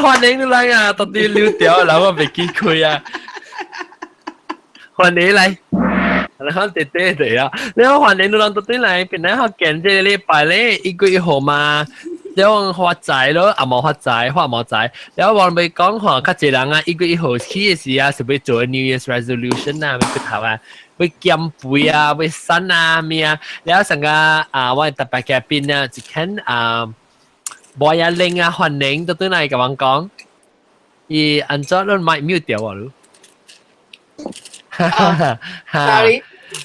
歡迎你來啊！到底溜掉，然後我袂記開啊！歡迎來，你看弟弟對啊！你好歡迎你來到底來，本來好見這個禮拜咧，1月1號嘛，了我發財咯，阿毛發財，發毛財。了我咪講吼，較濟人啊，1月1號起的時啊，是欲做 New Year's Resolution 啊，欲骨頭啊，欲減肥啊，欲瘦啊咩啊。了上個啊，我特別嘉賓啊，一間啊。無啊玲啊，歡迎到對來共阮講，伊按怎攏麥 mute 掉啊？你，哈哈哈！ Sorry，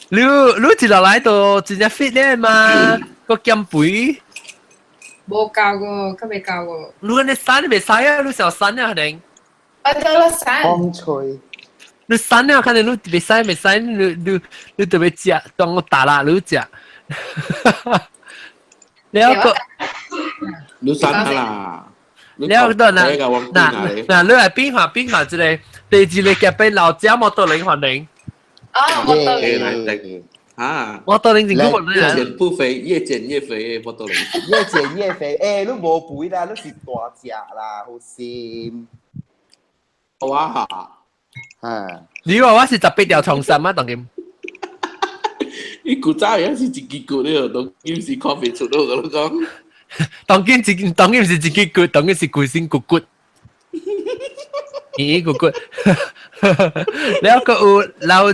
你一落來就真正 fit 咧嘛，閣減肥。無夠個，閣未夠個。你按呢瘦你袂使啊，你想瘦啊可能。我得了瘦。風吹。你瘦啊，可能你袂使袂使，你特別食，當我打啦，你食。你個。你瘦啦！了個嗱嗱嗱，你來變下變下，這個第二個夾俾老姐摩托輪歡迎。哦，摩托輪。啊！摩托輪真久越減不肥，越減越肥，摩托輪。越減越肥，欸，你無肥啦，你是大隻啦，好心。哇！啊！你話我是18條長衫啊，當今。你古早也是一支骨了，當今是看袂出咯，我講。當今一當今是一支骨，當今是規身骨骨。咦，骨骨。了閣有老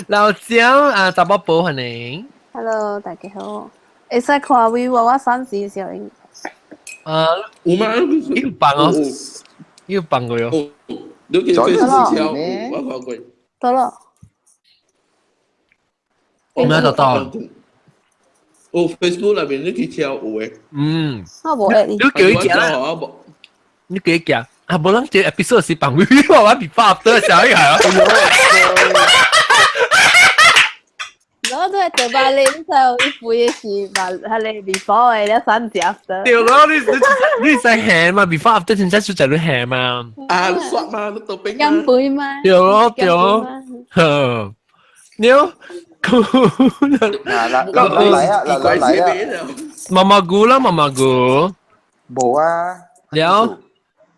老蔣啊，查某婆歡迎。 Hello，大家好。會使看微我我三時小影。啊，有嗎？有放哦，有放過喲。你叫 Facebook 跳，我看過。得了。我沒得到。哦，Facebook 內面你去跳有的。嗯。我無 add 你。你叫伊食啦。你叫伊食。啊，無人這 episode 是放微我我 before after 小一下。我都係做巴黎，就一杯的是把佢哋 before 的，了三隻 after。對咯，你使喊嘛？before after 真正出在你喊嘛？啊，你刷嘛，你倒冰。飲杯嘛？對咯對咯，呵，你好。嗱嗱嗱來啊，嗱嗱來啊！毛毛菇啦，毛毛菇。無啊。了，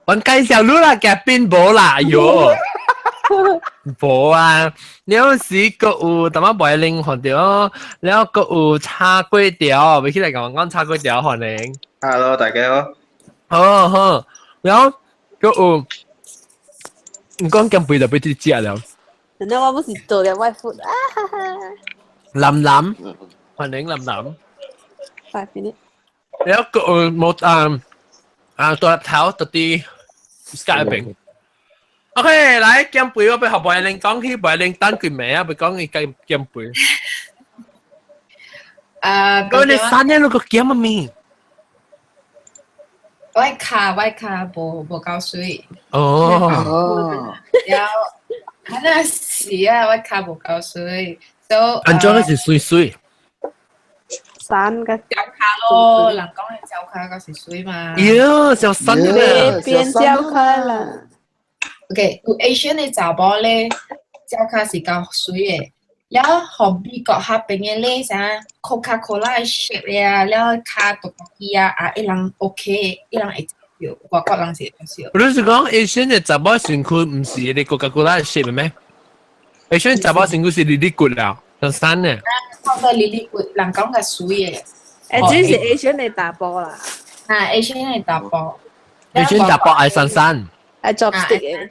阮介紹你啦，夾邊無啦，哎喲。無啊，了時閣有淡仔白靈看著，了閣有炒粿條，欲起來共阮講炒粿條歡迎。 Hello，大家好。好好，了閣有，你講減肥就欲去食了。那我不是做了外父啊哈哈。林林，歡迎林林。 5 minutes。了閣有冇啊啊大粒頭特啲 Skype 邊。OK，來減肥，我欲予白玲講起白玲等佢未啊？欲講伊減減肥。啊，咁你3年你閣減乜物？我跤無夠水。哦。了，那是啊，我跤無夠水，所以。按怎是水水？三個。腳跤咯，人講的腳跤閣是水嘛。喲，小三啊！變腳跤啦。 OK，有 Asian 的查某咧，腳跤是較水的。了，予美國彼邊的咧啥，Coca-Cola 的 shape 啊，了跤獨獨啊，啊，伊人 OK，伊人會接受，外國人是會接受。你是講 Asian 的查某身軀毋是迄個 Coca-Cola 的 shape 咩？Asian 查某身軀是粒粒骨了，像瘦的。差不多粒粒骨，人講較水的。欸，這是 Asian 的查埔啦。啊，Asian 的查埔。 Asian 查埔愛瘦瘦。愛 chopstick 的。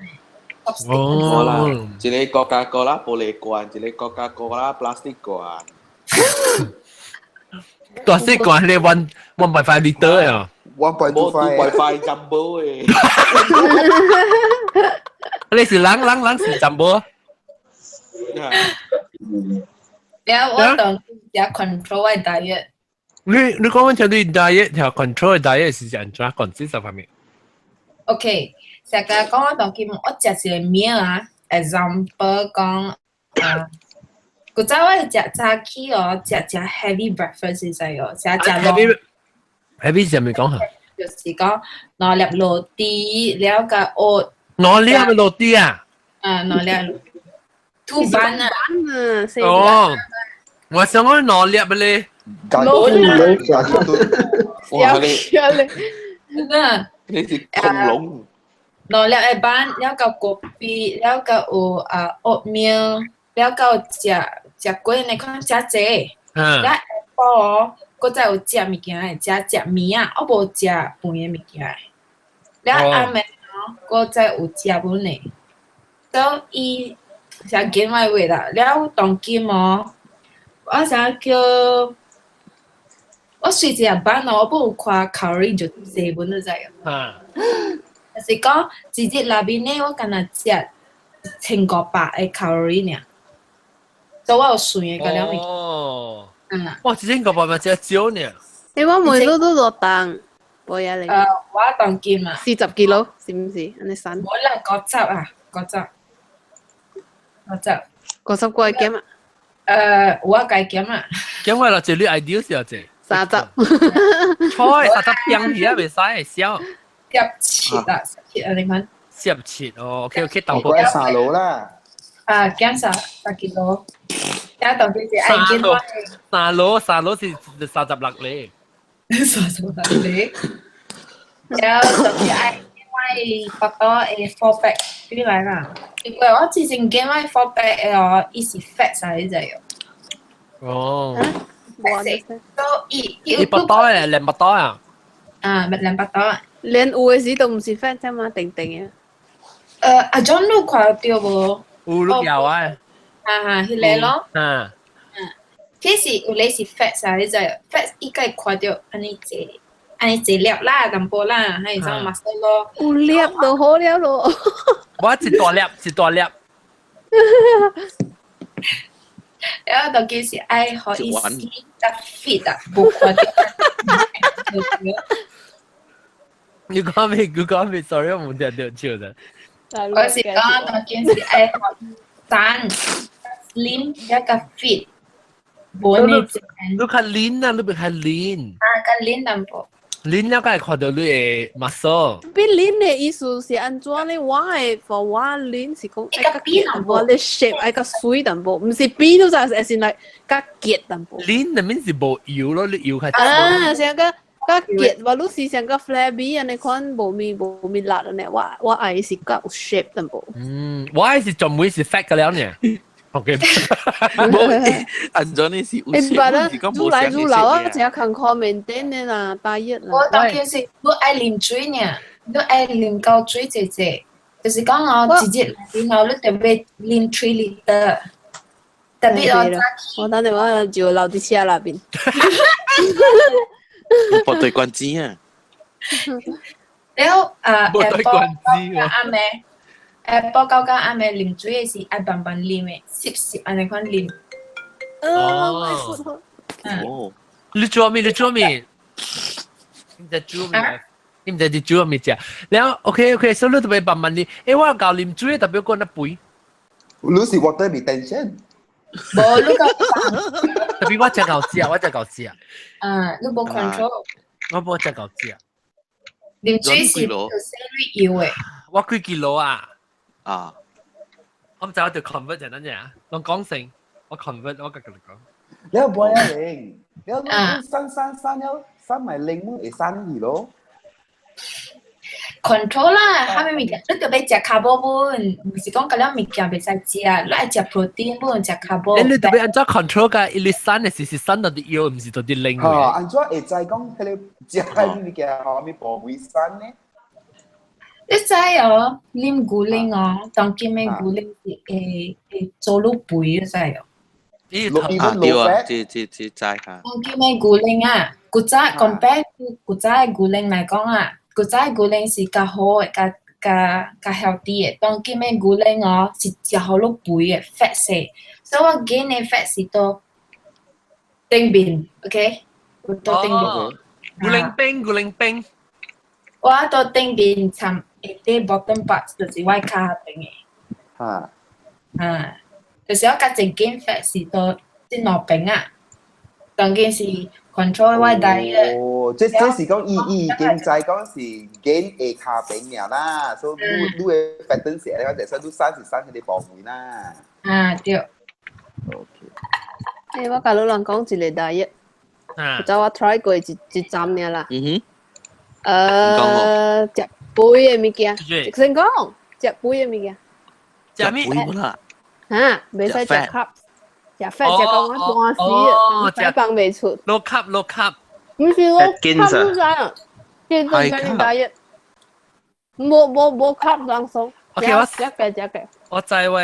哦，一個 Coca-Cola 玻璃罐，一個 Coca-Cola plastic 罐。大細罐，你 1.5 liter 啊 1.25 jumbo 的。你是人人人是 jumbo？了，我當時 control 我 diet。你講緊條你 diet 條 control diet 是按怎控制方面？ OK，成日講我當今我食一個 meal 啊，example 講啊，古早我食早起哦，食食 heavy breakfast 是知哦，食食 heavy heavy 是咪講下？就是講兩粒螺絲，了個 oat。兩粒螺絲啊？啊，兩粒。two bun 啊。哦，我想講兩粒咧。螺絲。哇！你咧。那。你是恐龍。兩粒的 bun，了夠果啤，了夠有啊 oatmeal，了夠食食粿呢款食濟。了下晡哦，閣再有食物件的，食食麵啊，我無食飯的物件的。了暗暝哦，閣再有食本的。所以伊想減我話啦，了當今哦，我想叫我隨一個 bun 哦，我有看卡路里就濟本你知無？啊。就是講一日內面呢，我干焦食1500的卡路里爾，所以我有算的個了物。哦。嗯。哇，1500嘛真少呢。你我每日都落重，無呀你？我當今啊。40 kilo 是毋是？按呢算。無啦，五十啊，五十。五十。50個減啊？我該減啊。減我落一你 ideal 是這。30。菜30變去啊，袂使少。17啊，十七啊，你看。17哦，OK OK，我過三樓啦。啊，減3 kilo。而當今是愛減我。三樓三樓是36咧。36咧。然後就是愛減我腹肚的 four pack 出來啦。因為我之前減我 four pack 的哦，伊是 fat 晒，你知無？哦。 fat 都伊伊腹肚的兩腹肚啊？啊，兩腹肚。連有的時都毋是 fat 啫嘛，定定的。阿 John 你看到無？有你有啊。啊哈，彼個咯。啊。其實有咧是 fat 啥，你知？fat 伊個看到按呢濟，按呢濟粒啦，淡薄啦，還有種 muscle 咯。有粒就好了咯。我一大粒，一大粒。然後就其實愛予伊死得 fit 啊，無看到。你講咩？你講咩？Sorry，我冇聽到笑的。我是講當件是愛予瘦 slim 一個 fit。無呢你較 lean 啊，你別較 lean。啊，較 lean 淡薄。 lean 了，才會看到你的 muscle。比 lean 的意思是按怎咧？我的 for 我 lean 是講愛較扁淡薄，你 shape 愛較媠淡薄，毋是扁都就係是來較結淡薄。 lean 的面是無油咯，你油較。啊，像個較結，我你是像個 flabby 按呢款無咪無咪辣按呢，我我愛是較有 shape 淡薄。嗯，我愛是專門是 fat 個了呢。OK，無，按怎你是有欸，捌啊，是講愈來愈老啊，真艱苦 maintain 的啦，大一啦。我當件是你愛啉水呢，你愛啉夠水濟濟，就是講哦，一日然後你特別啉 3 liter，特別哦。我等陣我就留佇車內面。部隊關機啊！了啊，部隊關機下暝，下晡到到暗暝啉水的是愛慢慢啉的，濕濕按呢款啉。哦。哦。你做咩？你做咩？你在做咩？你毋知你煮咩食？了 OK OK，所以你特別慢慢啉。欸，我𠢕啉水特別講那肥。你是 water retention？無，你講。特別我真𠢕食，我真𠢕食。啊，你無 control。我無真𠢕食。啉水是有生理油的。我幾 kilo 啊？啊！我毋知我著 convert 成怎樣，攏講成，我 convert 我甲佢講。你有冇啊玲？你有瘦瘦瘦了，瘦埋玲會瘦去咯。 control 啦，啥物物件，你著欲食 carbo 本，毋是講個了物件袂使食，你愛食 protein 本，食 carbo。你特別按怎 control 㗎？你瘦的是是瘦到佇腰，毋是到佇奶。嚇，按怎會知講彼個食物件吼，物部位瘦呢？你知哦，啉牛奶哦，當今的牛奶是會會做你肥，你知哦？啊對啊，這這這知下。當今的牛奶啊，古早 compare 古早的牛奶來講啊。古早的牛奶是較好的，較較較 healthy 的。當今的牛奶哦，是食予你肥的 fat 些，所以我 gain 的 fat 是佇頂面，OK？有佇頂面。牛奶冰，牛奶冰。我佇頂面摻下底 bottom part 就是我跤邊的。哈。啊，就是我較濟 gain fat 是佇這兩邊啊。當今是 control 我 diet。哦，這這是講伊伊已經知講是 gain 下跤邊爾啦，所以你你的 pattern 是按呢，就使你瘦是瘦彼個部位啦。啊，對。 OK。欸，我共你人講一個 diet，就我 try 過一一站爾啦。嗯哼。食肥的物件，先講食肥的物件。食咩？啦？嚇，袂使食 carb，食 fat 食到我半死，食放袂出。 Low carb low carb。毋是 low carb 你知啊？這個叫你 diet，無無無 carb 當鬆。 OK，我食個食個。我知我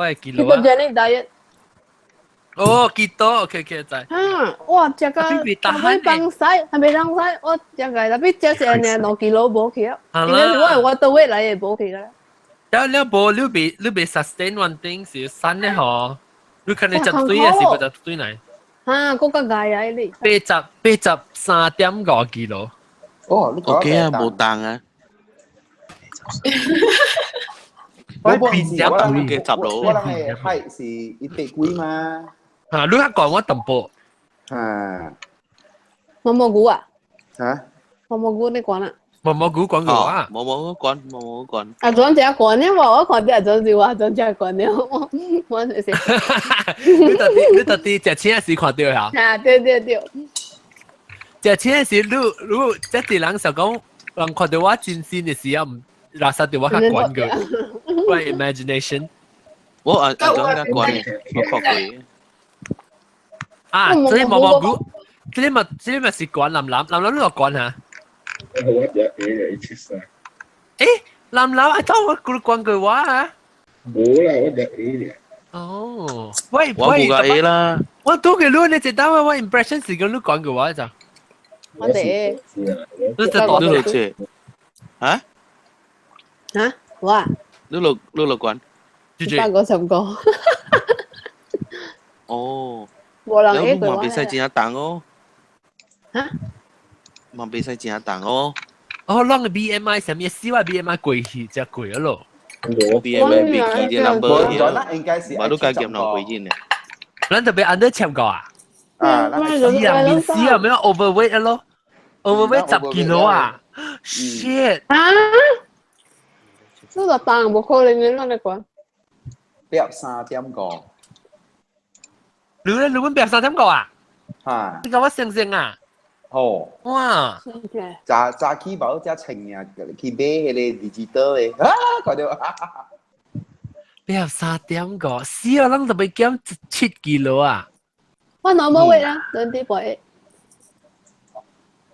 的記錄啊。 Ketogenic diet。哦，keto，OK OK，知。啊，哇，食個還未放屎，還未放屎，我食個，特別食成年2 kilo 無去啊。應該是我的 water weight 來的無去啦。了了無，你未 sustain one thing 是瘦的嗬，你可能十對也是不十對來。啊，閣較礙啊你。83.5 kilo。哦，你 OK 啊，無重啊。我變只嘅十路。我人嘅 height 是一百幾嘛。啊，你較講我淡薄。啊。毛毛菇啊？嚇？毛毛菇你講啦。毛毛菇講過啊？毛毛菇講，毛毛菇講。阿莊只講呢，我看到阿莊是我阿莊只講呢，我我就是。你到底食青時看到嚇？啊，對對對。食青時，你這啲人想講，人看到我真身的時候，毋垃圾到我較懸過。我 imagination。我阿阿莊較懸的，我看過。啊，這毛毛菇，這個嘛是懸藍藍，藍藍你落懸嚇？我食下嘅173。欸，藍藍啊，當我講講過話啊。無啦，我食下爾。哦，喂我無個 A 啦。我拄個你你一當我 impression 是講你講過話咋？我哋。你就你落車？啊？啊？我。你落關？150個。哦。無人會過嘛袂使真重哦。嚇？嘛袂使真重哦。哦，咱的 BMI 啥物？死我 BMI 過去才過了咯。 BMI 袂記這 number 無，咱應該是嘛，你該減兩回斤呢。咱特別 under 10個啊。啊，死啊！面死啊！咩 overweight 咯？overweight 10 kilo 啊！shit！啊！你就重無可能的，咱來講。83.5。你咧？你阮83.5啊？嚇！你甲我相像啊？哦。哇！早早起無才稱啊，去買彼個 digital 的，啊，看著。83.5，死啊！咱特別減7 kilo 啊！我 normal weight 啊，20.8。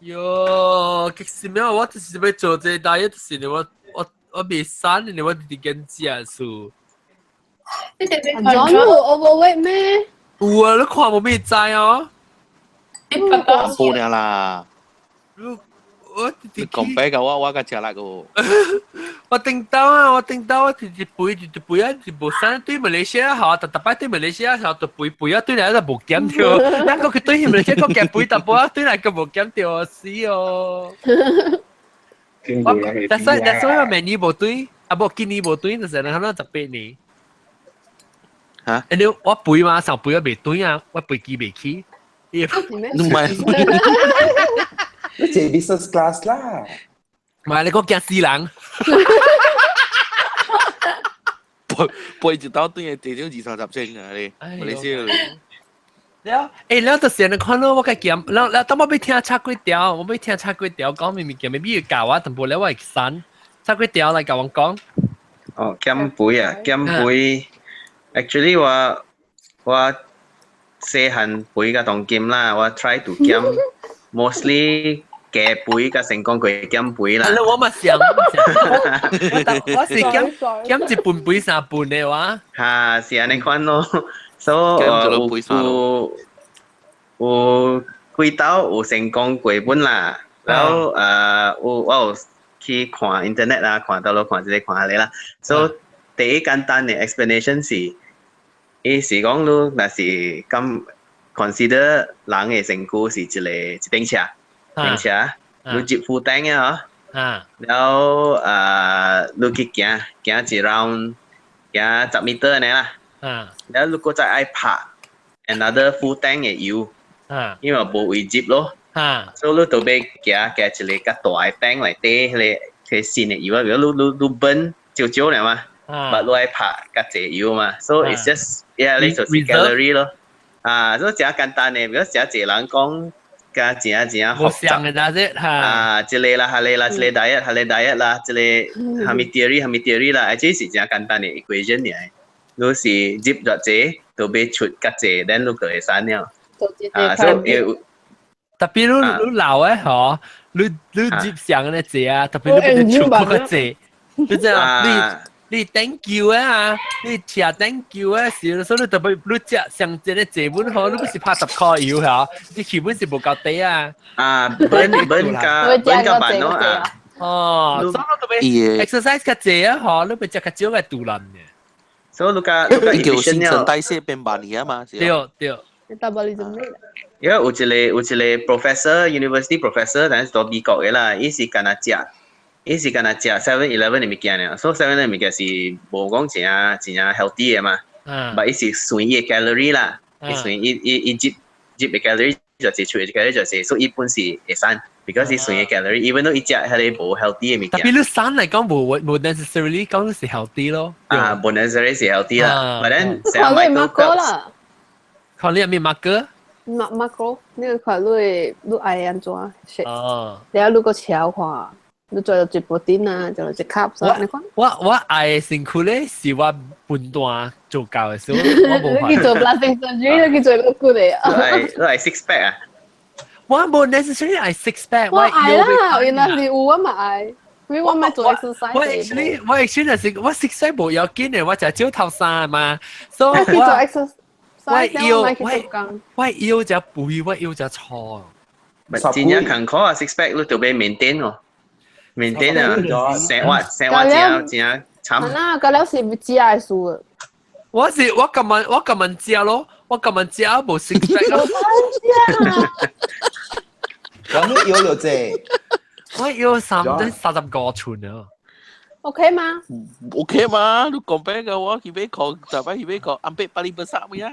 喲，其實咩？我就是欲做這個 diet，就是我袂瘦，因為我直直減食數。你特別阿莊有 overweight 咩？有啊，你看無咩知哦。你不講半爾啦。我你講白甲我，我較食力個。我頂到啊，我頂到我直直肥，直直肥啊，是無瘦對馬來西亞好，特特擺對馬來西亞好，就肥肥啊，對來就無減掉。咱閣去對馬來西亞閣減肥淡薄啊，對來閣無減掉，死哦。但所以我明年無對，啊無今年無對，就是人可能18年。嚇？因為我肥嘛，上肥我袂對啊，我飛機袂起。你唔係？你坐 business class 啦。唔係你講驚死人。背背一道對的至少二三十千啊！你，馬來西亞。了，欸，了就是按呢看咯，我較減，了了，當我欲聽炒粿條，我欲聽炒粿條講物物件，maybe 教我淡薄了，我會瘦。炒粿條來共我講。哦，減肥啊，減肥。Actually 我細漢肥甲當今啦，我 try to 減，mostly 加肥甲成功過減肥啦。我嘛想，我是減減一半肥三半的話。哈，是按呢款咯。所以有有有幾道有成功過本啦，然後有我有去看 internet 啦，看到咯，看這個看那個啦。所以第一簡單的 explanation 是，伊是講你若是咁 consider 人的身軀是一個一頂車，頂車，你入 full tank 的嗬，然後你去行行一 round，行10 meter 按呢啦。然後如果再愛拍 another full tank 的油，因為無位入咯，所以你就欲行行一個較大的 tank 內底彼個彼新的油啊，比如你你你 burn 少少爾嘛，但你愛拍較濟油嘛，所以 it's just yeah 你就是 calorie 咯，啊，所以誠簡單的，比如誠濟人講，加真正真正複雜嘅咋啫嚇。啊，這個啦，下個啦，這個 diet，下個 diet 啦，這個蝦米 theory，蝦米 theory 啦，這是真簡單嘅 equation 嚟。你是入咗這，就欲出較濟，then 你就會瘦了。啊，所以特別你老誒嗬，你入上咧濟啊，特別你欲出較濟，你知啊？你 thank you 啊，你食 thank you 啊，時，所以你特別你食上這個濟本好，你不是拍10塊油嚇，你基本是無夠底啊。啊，burn 加 burn 加慢咯啊。哦，所以特別 exercise 較濟啊，嗬，你欲食較少個肚腩嘅。所以你較你較叫新陳代謝變慢啲啊嘛。對對。 Metabolism rate。因為有一個 professor university professor，但是佇美國嘅啦，伊是干焦食。伊是干焦食 7-Eleven 的物件爾，所以 7-Eleven 的物件是無講真正真正 healthy 的嘛。但伊是算伊的 calorie 啦，伊算伊伊伊入入的 calorie 就濟出的 calorie 就濟，所以伊本是會瘦，because 伊算伊 calorie，even though 伊食彼個無 healthy 的物件。特別你瘦來講無無 necessarily 講是 healthy 咯。啊，無 necessarily 是 healthy 啦，but then 看你 macro 啦。看你咩 macro？ macro，你看你你愛按怎食？哦。然後你閣超看。你做一 protein 啊，做一 carbs 啊，你看。我愛身軀咧，是我分段做夠的時候，我無你去做 plastic surgery，你去做個骨的啊？你愛 six pack 啊？我無 necessarily 愛 six pack。我愛啦，原來是有我嘛愛，因為我咪做 exercise。我 actually 是我 six pack 無要緊的，我食少頭衫嘛，所以我去做 exercise。我腰我腰只肥，我腰只粗。真正艱苦啊！six pack 你就欲 maintain 哦。maintain 啊，生活生活真真慘。啊，嗰了是食的事。我是我今晚我今晚食咯，我今晚食無 six pack 咯。我你腰有這？我腰35寸啊。 OK 嗎？OK 嘛，你 compare 嘅話，佢俾個就擺佢俾個安倍巴里不殺咩啊？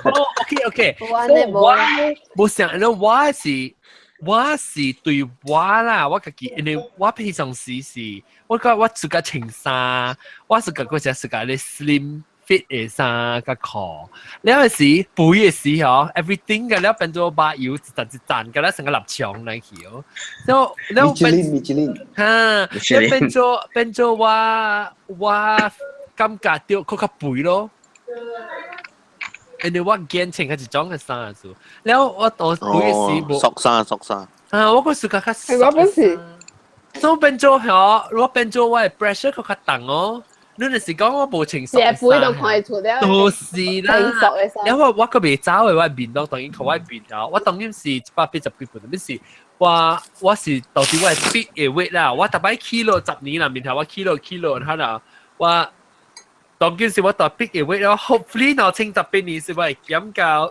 哦，OK OK，我無想，我是。我是對我啦，我家己，因為我平常時是，我覺我自家穿衫，我是覺得自家咧 slim fit 的衫較褲。了時肥的時候，everything 嘅了變做把油一層一層，嘅了成個立牆來去哦。了了變，米其林，哈，了變做我感覺著閣較肥咯。因為我揀穿較一種的衫子，了我當肥的時無索衫索衫。啊，我閣是較較係我本是，所以變做嗬，我變做我的 pressure 閣較重哦。你若是講我無穿索，肥都看會出了。都是啦。了我閣袂走的，我面都當然看我面啊。我當然是180幾磅，但是我是到底我的 peak 的 weight 啦。我逐擺起落10年啦，面頭我起落起落，可能我。當今是我特別嘅 weight 咯，hopefully 2018年是我會減到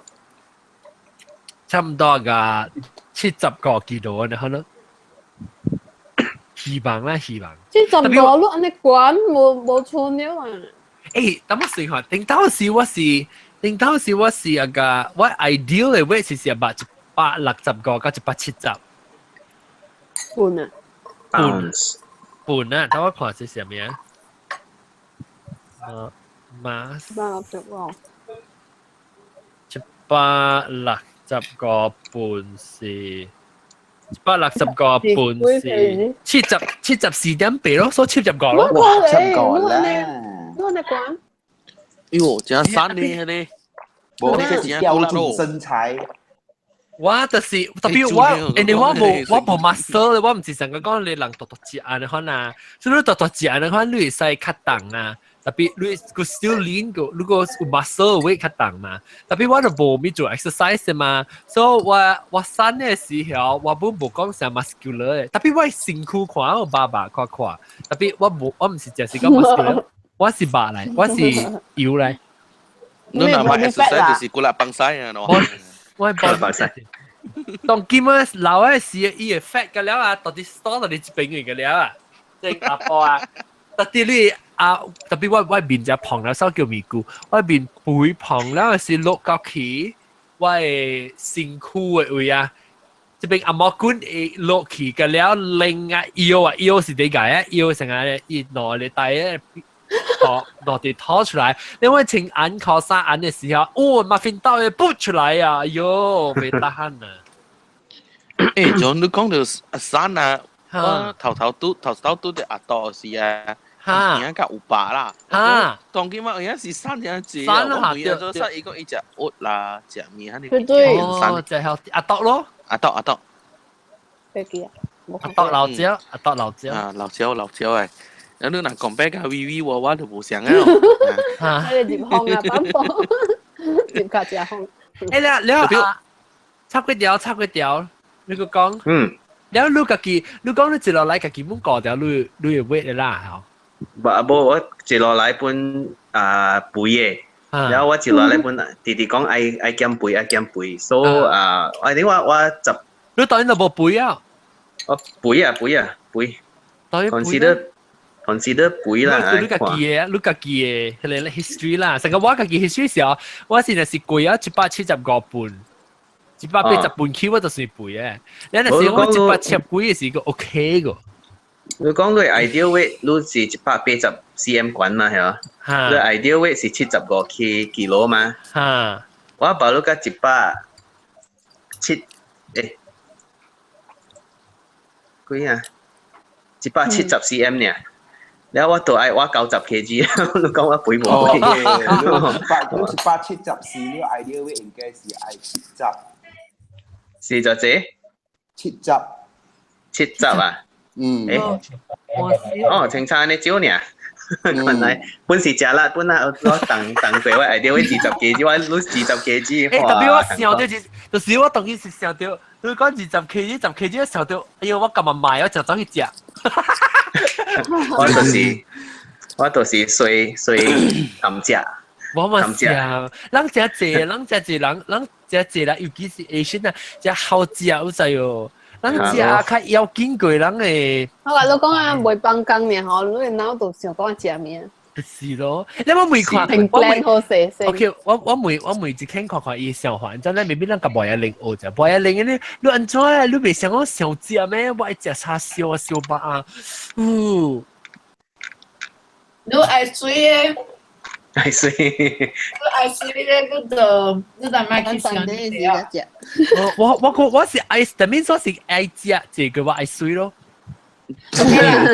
差唔多個70個 kilo 呢，可能希望啦，希望。 75你按呢管無無寸了啊？欸，等我算下，頂當時我是一個我 ideal 嘅 weight 是165到170。半啊？半半啊！等我看是啥物啊？馬 165。165.5是165.5是74.8咯，所以75咯。哇，75啦！我你講。喲，真瘦呢，呢。無，這是標準身材。我就是特別我，因為我無 muscle，我毋是成個講你人獨獨隻按呢款啊，所以你獨獨隻按呢款，你會使較重啊。特別你個 still lean 個，如果有 muscle 會較重嘛。特別我就無咪做 exercise 嘛，所以我瘦的時候，我本無講啥 muscular 的。特別我身軀看我爸爸看看，特別我無我毋是淨是講 muscular，我是肉來，我是油來。你若買 exercise 就是骨力放屎啊！我係放屎。當今啊老的時，伊會 fat 個了啊，到底 store 到底這邊個了啊，即係阿婆啊，特別你啊，特別我面就胖了，少叫咪咕，我面肥胖了是落到去，我的身軀的位啊，這邊阿毛棍會落去個了，擰啊腰啊腰是點解啊？腰成日伊攞嚟帶啊，肚落地拖出來。你我穿眼靠三眼嘅時候，哦，muffin top 會噗出來啊！哎喲，袂 tahan 啊！誒，像你講到瘦啊，我頭頭拄頭頭拄啲阿多時啊，而家有百啦。哈，當今我而家是瘦點濟，瘦我每日都瘦一個一隻蚵啦，食麵肯定。對對。哦，就係阿多咯。阿多阿多。別記啊！阿多老椒，阿多老椒。啊，老椒老椒誒。然後你若講白個微微我我就無想啊。啊！你入行啊，反駁，入較食行。誒，你你啊，插幾條，插幾條，你個講。嗯。了你家己，你講你一路來家己本過條，你你會 weight 啦，吼。無無，我一路來本啊肥的，然後我一路來本弟弟講愛愛減肥愛減肥，所以啊，我點我我十。你當然就無肥啊。我肥啊肥啊肥。consider consider 肥啦。你家己的，你家己的彼个 history 啦，成個我家己 history 時候，我現在是貴啊175磅。180磅起我就算肥嘅，你若是我170幾的時個 OK 個。你講你 ideal weight 你是180 cm 懸嘛係嘛？你 ideal weight 是75 kilo 嘛？哈！我保你甲170誒幾啊？170 cm 爾。然後我都愛我90 kg，你講我肥無肥？ 174，你 ideal weight 應該是愛七十。是就這？七十。七十啊？嗯。誒，哦，清楚你少爾。原來本是食力，本來我當當過我 ideal weight 20 kg，我攏20 kg。誒，特別我想到就是我當時是想到，你講20 kg，10 kg，想到，哎呦，我今日買，我就走去食。我就是我就是隨隨含食。我嘛是啊，人食濟，人食濟，人人食濟啦，尤其是 Asian 啊，食好食有知哦。人食較要緊過人的。我話你講啊，袂幫工爾吼，你腦就想講食物。就是咯，你我每看，我每好勢勢。 OK，我我每我每一天看看伊上環，真係未必咱甲無一零學者，無一零你你按怎啊？你袂想講想食咩？我愛食叉燒啊，燒肉啊，嗚。你愛水的，愛水。你愛水的，你就你就莫去想這啊。我我我我是愛，但面說是愛食，這個我愛水咯。 OK 啦，對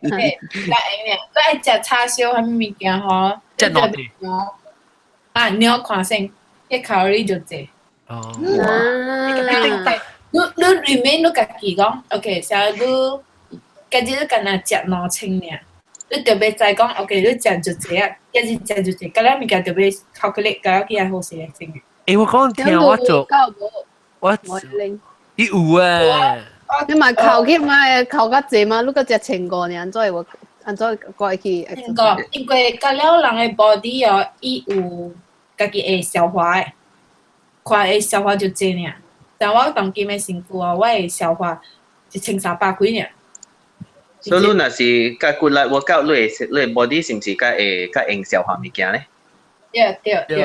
對，來你愛食叉燒啥物物件吼？食兩滴。啊，你要看先，彼卡路里就濟。哦。你你裡面你家己講，OK，像你家己你干焦食2000爾，你特別知講，OK，你食就濟啊，一日食就濟，嗰了物件特別 calculate，嗰了起來好勢來整。誒，我講聽我做，我伊有啊。你嘛扣起嘛，扣較濟嘛，你閣食1500爾，按怎會無？按怎過去？ 1500，因為甲了人的 body 哦，伊有家己會消化的，看會消化就濟爾。但我當今的身軀哦，我會消化1300幾爾。所以你若是較骨力 workout，你會你 body 是毋是較會較會消化物件咧？對對對。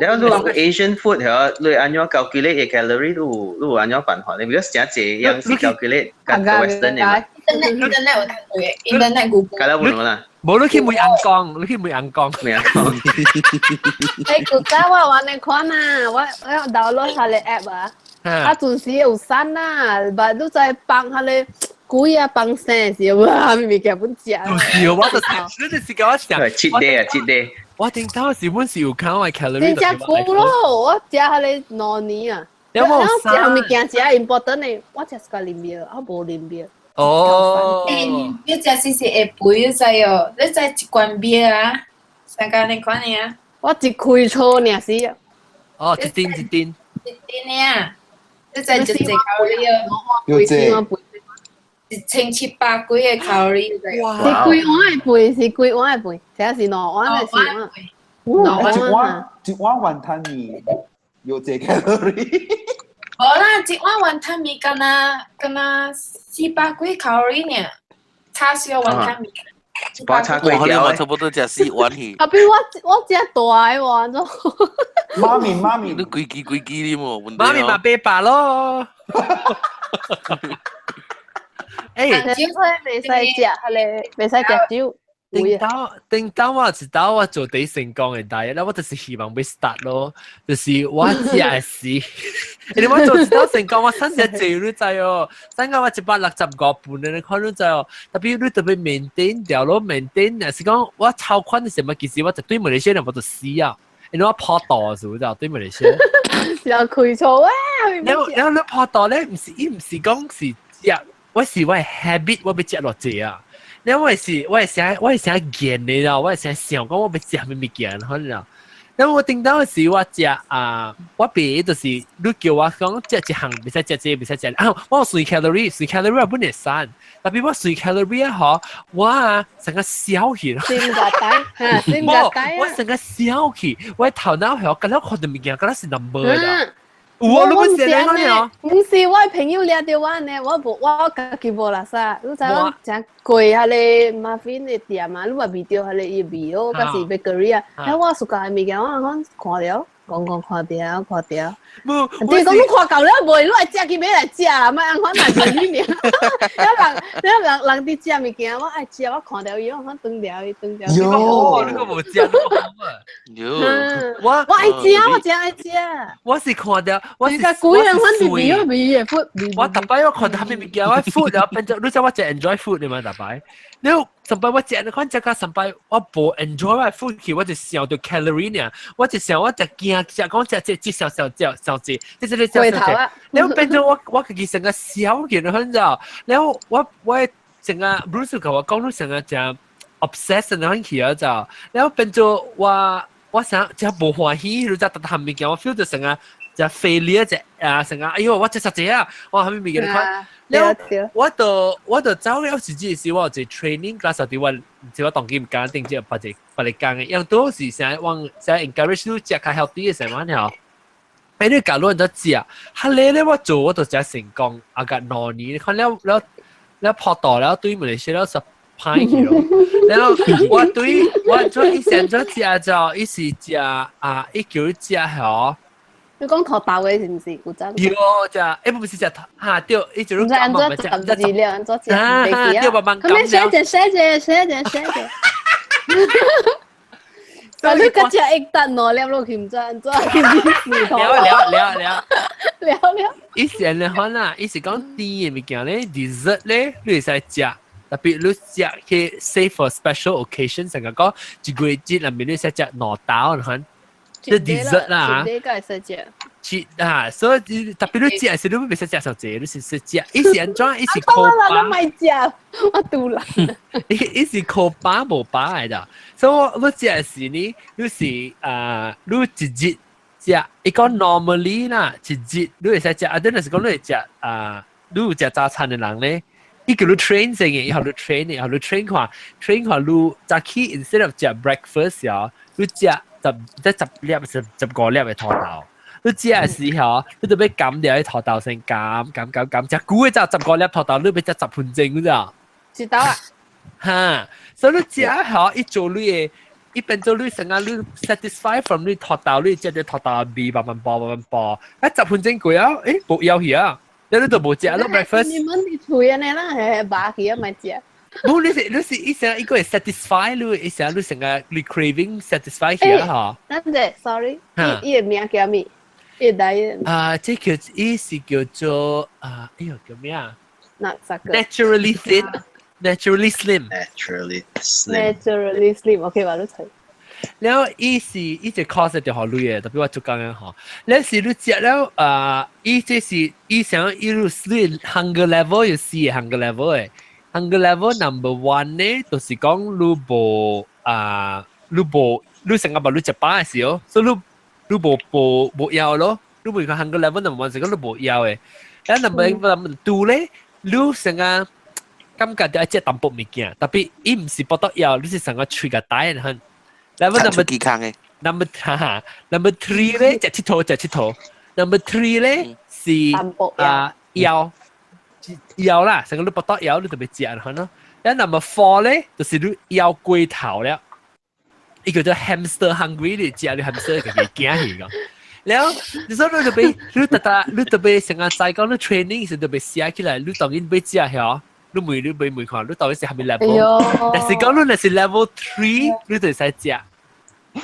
然後你 Asian food 係你按怎 calculate 嘅 calorie，你有你有按怎辦法咧？because 誠濟樣是 calculate 較 Western 嘅嘛。 Internet internet 有睇過嘅，internet Google。較了無啦。無你去問翁公，你去問翁公。問翁公。欸，古早我玩的款啊，我我 download 下個 app 啊，啊，陣時有瘦啊，但你在放下個鬼啊放生的時候，哇，物件本食。就是我就是，你就是叫我想。七 day 啊，七 day。我頂頭時本是有看我 calorie。真正久咯，我食彼个2年啊。有冇食物件食 important 的，我食是個啉尿，我無啉尿。哦。欸，你食是是會肥，你知哦？你知一罐啤啊，上間你款的啊？我一開醋爾是。哦，一丁一丁。一丁爾，你知一隻卡路里哦？有這。1700幾個卡路里。哇！是幾碗的肥？是幾碗的肥？這是兩碗還是四碗？兩碗。一碗一碗雲吞麵有這卡路里。無啦，一碗雲吞麵敢若敢若400幾卡路里爾，叉燒雲吞麵。包叉粿條，我差不多食四碗去。後邊我我食大的喎，怎？媽咪媽咪，你規支規支哩無？媽咪嘛800咯。欸，酒袂使食，彼个袂使食酒。頂到頂到我知道我做第成功嘅 diet 啦，我就是希望欲 start 咯，就是我食是，你我做一道成功，我三隻濟你知哦，三個我165磅你看你知哦，特別你特別 maintain 掉咯，maintain 是講我超寬的時候，其實我就對馬來西亞人我就死啊，因為我跑道是不是？對馬來西亞，又開錯啊！然後你跑道咧，毋是伊毋是講是食，我是我 habit 我欲食偌濟啊。你我係想見你啦，我係想想講我欲食咩物件，可能。然後我頂到時我食啊，我別就是你叫我講食一項，袂使食這個，袂使食啊。我算 calorie，算 calorie 我本來算，特別我算 calorie 啊，嗬，我啊成個消去。先個底，先個底。我成個消去，我頭腦係我覺得看到物件，覺得是 number 的。有啊，你唔是安呢？毋是我朋友掠著我呢，我無我家己無垃圾。你知我誠過彼个 muffin 的店啊，你嘛味著彼个伊味咯，抑是 bakery 啊。遐我 suka 的物件，我講看著，講講看著看著。無，對，講你看夠了未？你愛食去買來食啦，莫按款來做你爾。了人，了人人佇食物件，我愛食，我看著伊，我講斷掉伊，斷掉。喲，你個無食，喲，我我愛食，我真愛食。我是看著，我是我是水味的 food。我逐擺我看著啥物物件，我 food 了變做，你知我真 enjoy food 的嘛？逐擺，你上擺我食，你看食到上擺我無 enjoy 我 food 去，我就想著 calorie 爾，我就想我就驚食講食這這小小食小隻，這這這小小隻，然後變做我我家己成個小去，你知道？然後我我成個 Bruce 共我講，你成個真 obsessed 那去啊就，然後變做我我想真無歡喜，你知逐項物件我 feel 到成個。就 failure 只啊成個，哎呦我食實濟啊，我後面物件你看，然後我就走了時時時我有一個 training class 佇我，是我當今唔敢定這別個別個講的，因為都是想往想 encourage 你食較 healthy 的時候吼。哎，你假如人食，哈咧咧我做我就食成功，啊個2年，你看了了了跑道了對馬來西亞了十歹去咯。然後我對我做以前做食就伊是食啊，伊叫你食吼。你講土豆的是毋是？有真？對，食，欸不是食哈對，伊就唔知按怎十字了，按怎食？啊對，慢慢講。佢寫者寫者寫者寫者。但你個食一擔兩粒落去，毋知按怎去試了了了了了了。以前咧可能，伊是講甜的物件咧，dessert 咧，你會使食，特別你食去 save for special occasion，成個講一個月節入面你使食兩刀，你看。這 dessert 啦，這個會使食。是啊，所以特別你食時，你袂使食上濟，你是食食，伊是按怎？伊是靠飽。我莫食，我肚爛。伊伊是靠飽無飽來的，所以我你食時呢，你是啊，你一日食，伊講 normally 啦，一日你會使食，啊，等若是講你會食啊，你有食早餐的人咧，伊叫你 train 先嘅，伊予你 train 嘅，予你 train 看，train 看你早起 instead of 食 breakfast 啊，你食十即10粒15粒的土豆。你食的時候，你就欲減掉啲土豆先減減減減，食久的就15粒土豆，你欲食10分鐘，你知道？知道啊。哈，所以你食吼，伊做你的，伊變做你成個你 satisfy from 你土豆，你食啲土豆味慢慢飽慢慢飽，啊十分鐘過啊，誒無枵去啊，你你都無食咯 breakfast。你們佇厝按呢啦，係飽去啊，莫食。無你是你是伊成一個會 satisfy 你，伊成你成個你 craving satisfy 去啊嗬。等陣，sorry，伊伊個名叫咩？伊個 diet。啊，這叫伊是叫做啊，哎呦叫咩啊？哪三個？Naturally thin，naturally slim。 Naturally slim。 Naturally slim，OK 吧？你睇。然後伊是伊這 course 就好累的，特別我做工嘅吼。了是你食了啊，伊這是伊想伊有 hunger level 有四個 hunger level 的。hunger level number one 呢，就是講你無啊，你無你成個無你食飽的時候，所以你你無無無枵咯，你無講 hunger level number one 是講你無枵的。然後 number two 咧，你成個感覺著愛食淡薄物件，特別伊毋是腹肚枵，你是成個喙共焦很。level number 健康的 number 哈 number three 咧，食𨑨迌食𨑨迌。number three 咧是啊枵。枵啦，成個你腹肚枵，你就欲食可能。然後 number four 咧，就是你枵過頭了，伊叫做 hamster hungry，你食你 hamster 自己驚去個。然後你說你就欲，你特特，你特別成個在講你 training 時就欲寫起來，你當然欲食曉，你問你俾問看，你到底是係咪 level？但是講你若是 level 3，你就會使食。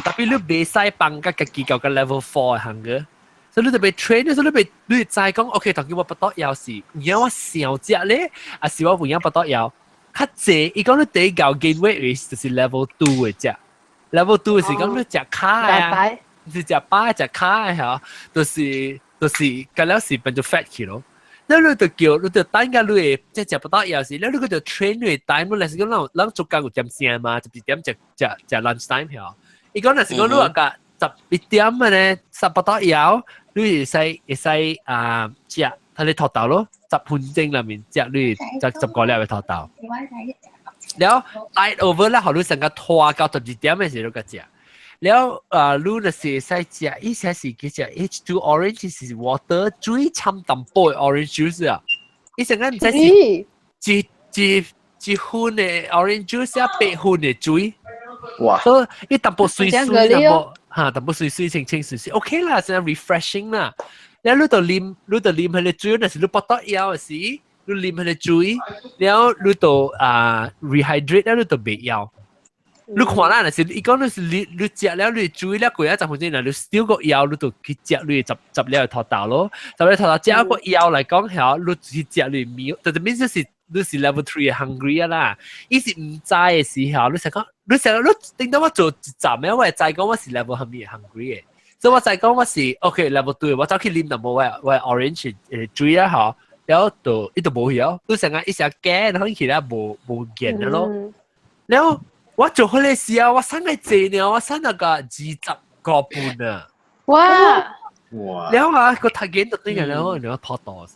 特別你袂使放甲家己到個 level 4 的 hunger。所以你就被 train，所以你被你知講，OK，當今我腹肚枵是，有影我想食咧，還是我有影腹肚枵？較濟，伊講你第一個 gain weight 就是 level 2 的食，level 2 是講你食跤的啊，是食飽食跤的嚇，就是個了是變做 fat 去咯。那你就叫你就等下你會即食腹肚枵時，了你個就 train 你的 time，你是講咱咱做工有點聲嘛，12點食食食 lunch time 嚇。伊講若是講你話甲11點嘅咧，十腹肚枵，你會使啊食，睇你脫豆咯，10分鐘內面食你十十個粒嘅脫豆。了 tide over 啦，予你成個拖到12點嘅時候個食。了啊，你若是會使食，伊寫是叫食 H2 orange 是 water 水摻淡薄 orange juice 啊。伊成個毋知是一一一份的 orange juice 啊，8份的水。哇！所以伊淡薄水水淡薄嚇，淡薄水水清清水水，OK 啦，真係 refreshing 啦。了你就啉，你就啉彼個水，若是你腹肚枵的時，你啉彼個水，了你就啊 rehydrate 了，你就袂枵。你看啦，若是伊講你是你食了你水了過咗10分鐘，若你 still 閣枵，你就去食你十粒土豆咯。十粒土豆食個枵來講，嚇，你去食你 meal，就係意思是你是 level 3 hungry 啊啦。伊是毋知的時候，你想講，你想你頂到我做一站嘅，我會知講我是 level 啥物 hungry 的。所以我知講我是 OK level 2，我走去啉淡薄我 orange 水啊嗬，然後就伊就無去哦。你成日一成驚，然後起來無見了咯。然後我做彼個時候，我瘦個濟呢，我瘦那個20個半啊！哇！哇！了啊，個太緊就對嘅了，你要拖到。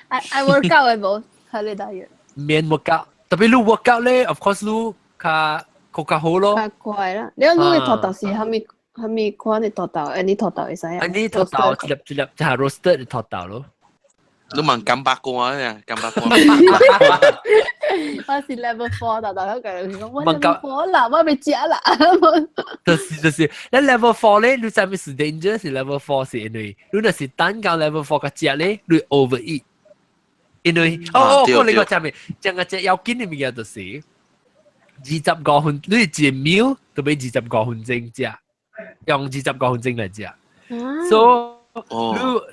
I work out 嘅無，係你大約。免 work out，特別你 work out 咧，of course 你較較較好咯。較快啦，你你的土豆是蝦米蝦米款的土豆？你土豆會使啊？你土豆一粒一粒就係 roasted 的土豆咯。你問金白瓜啊？金白瓜。我是 level 4，豆豆嗰個，我 level 4 啦，我未食啦。就是就是，你 level 4 咧，你知咩是 danger？是 level 4 是因為你若是等到 level 4 個食咧，你 overeat。因為哦哦，我你個食咩？將個隻要緊的物件就是25分，你一個 meal 都欲25分鐘食，用二十五分鐘來食。所以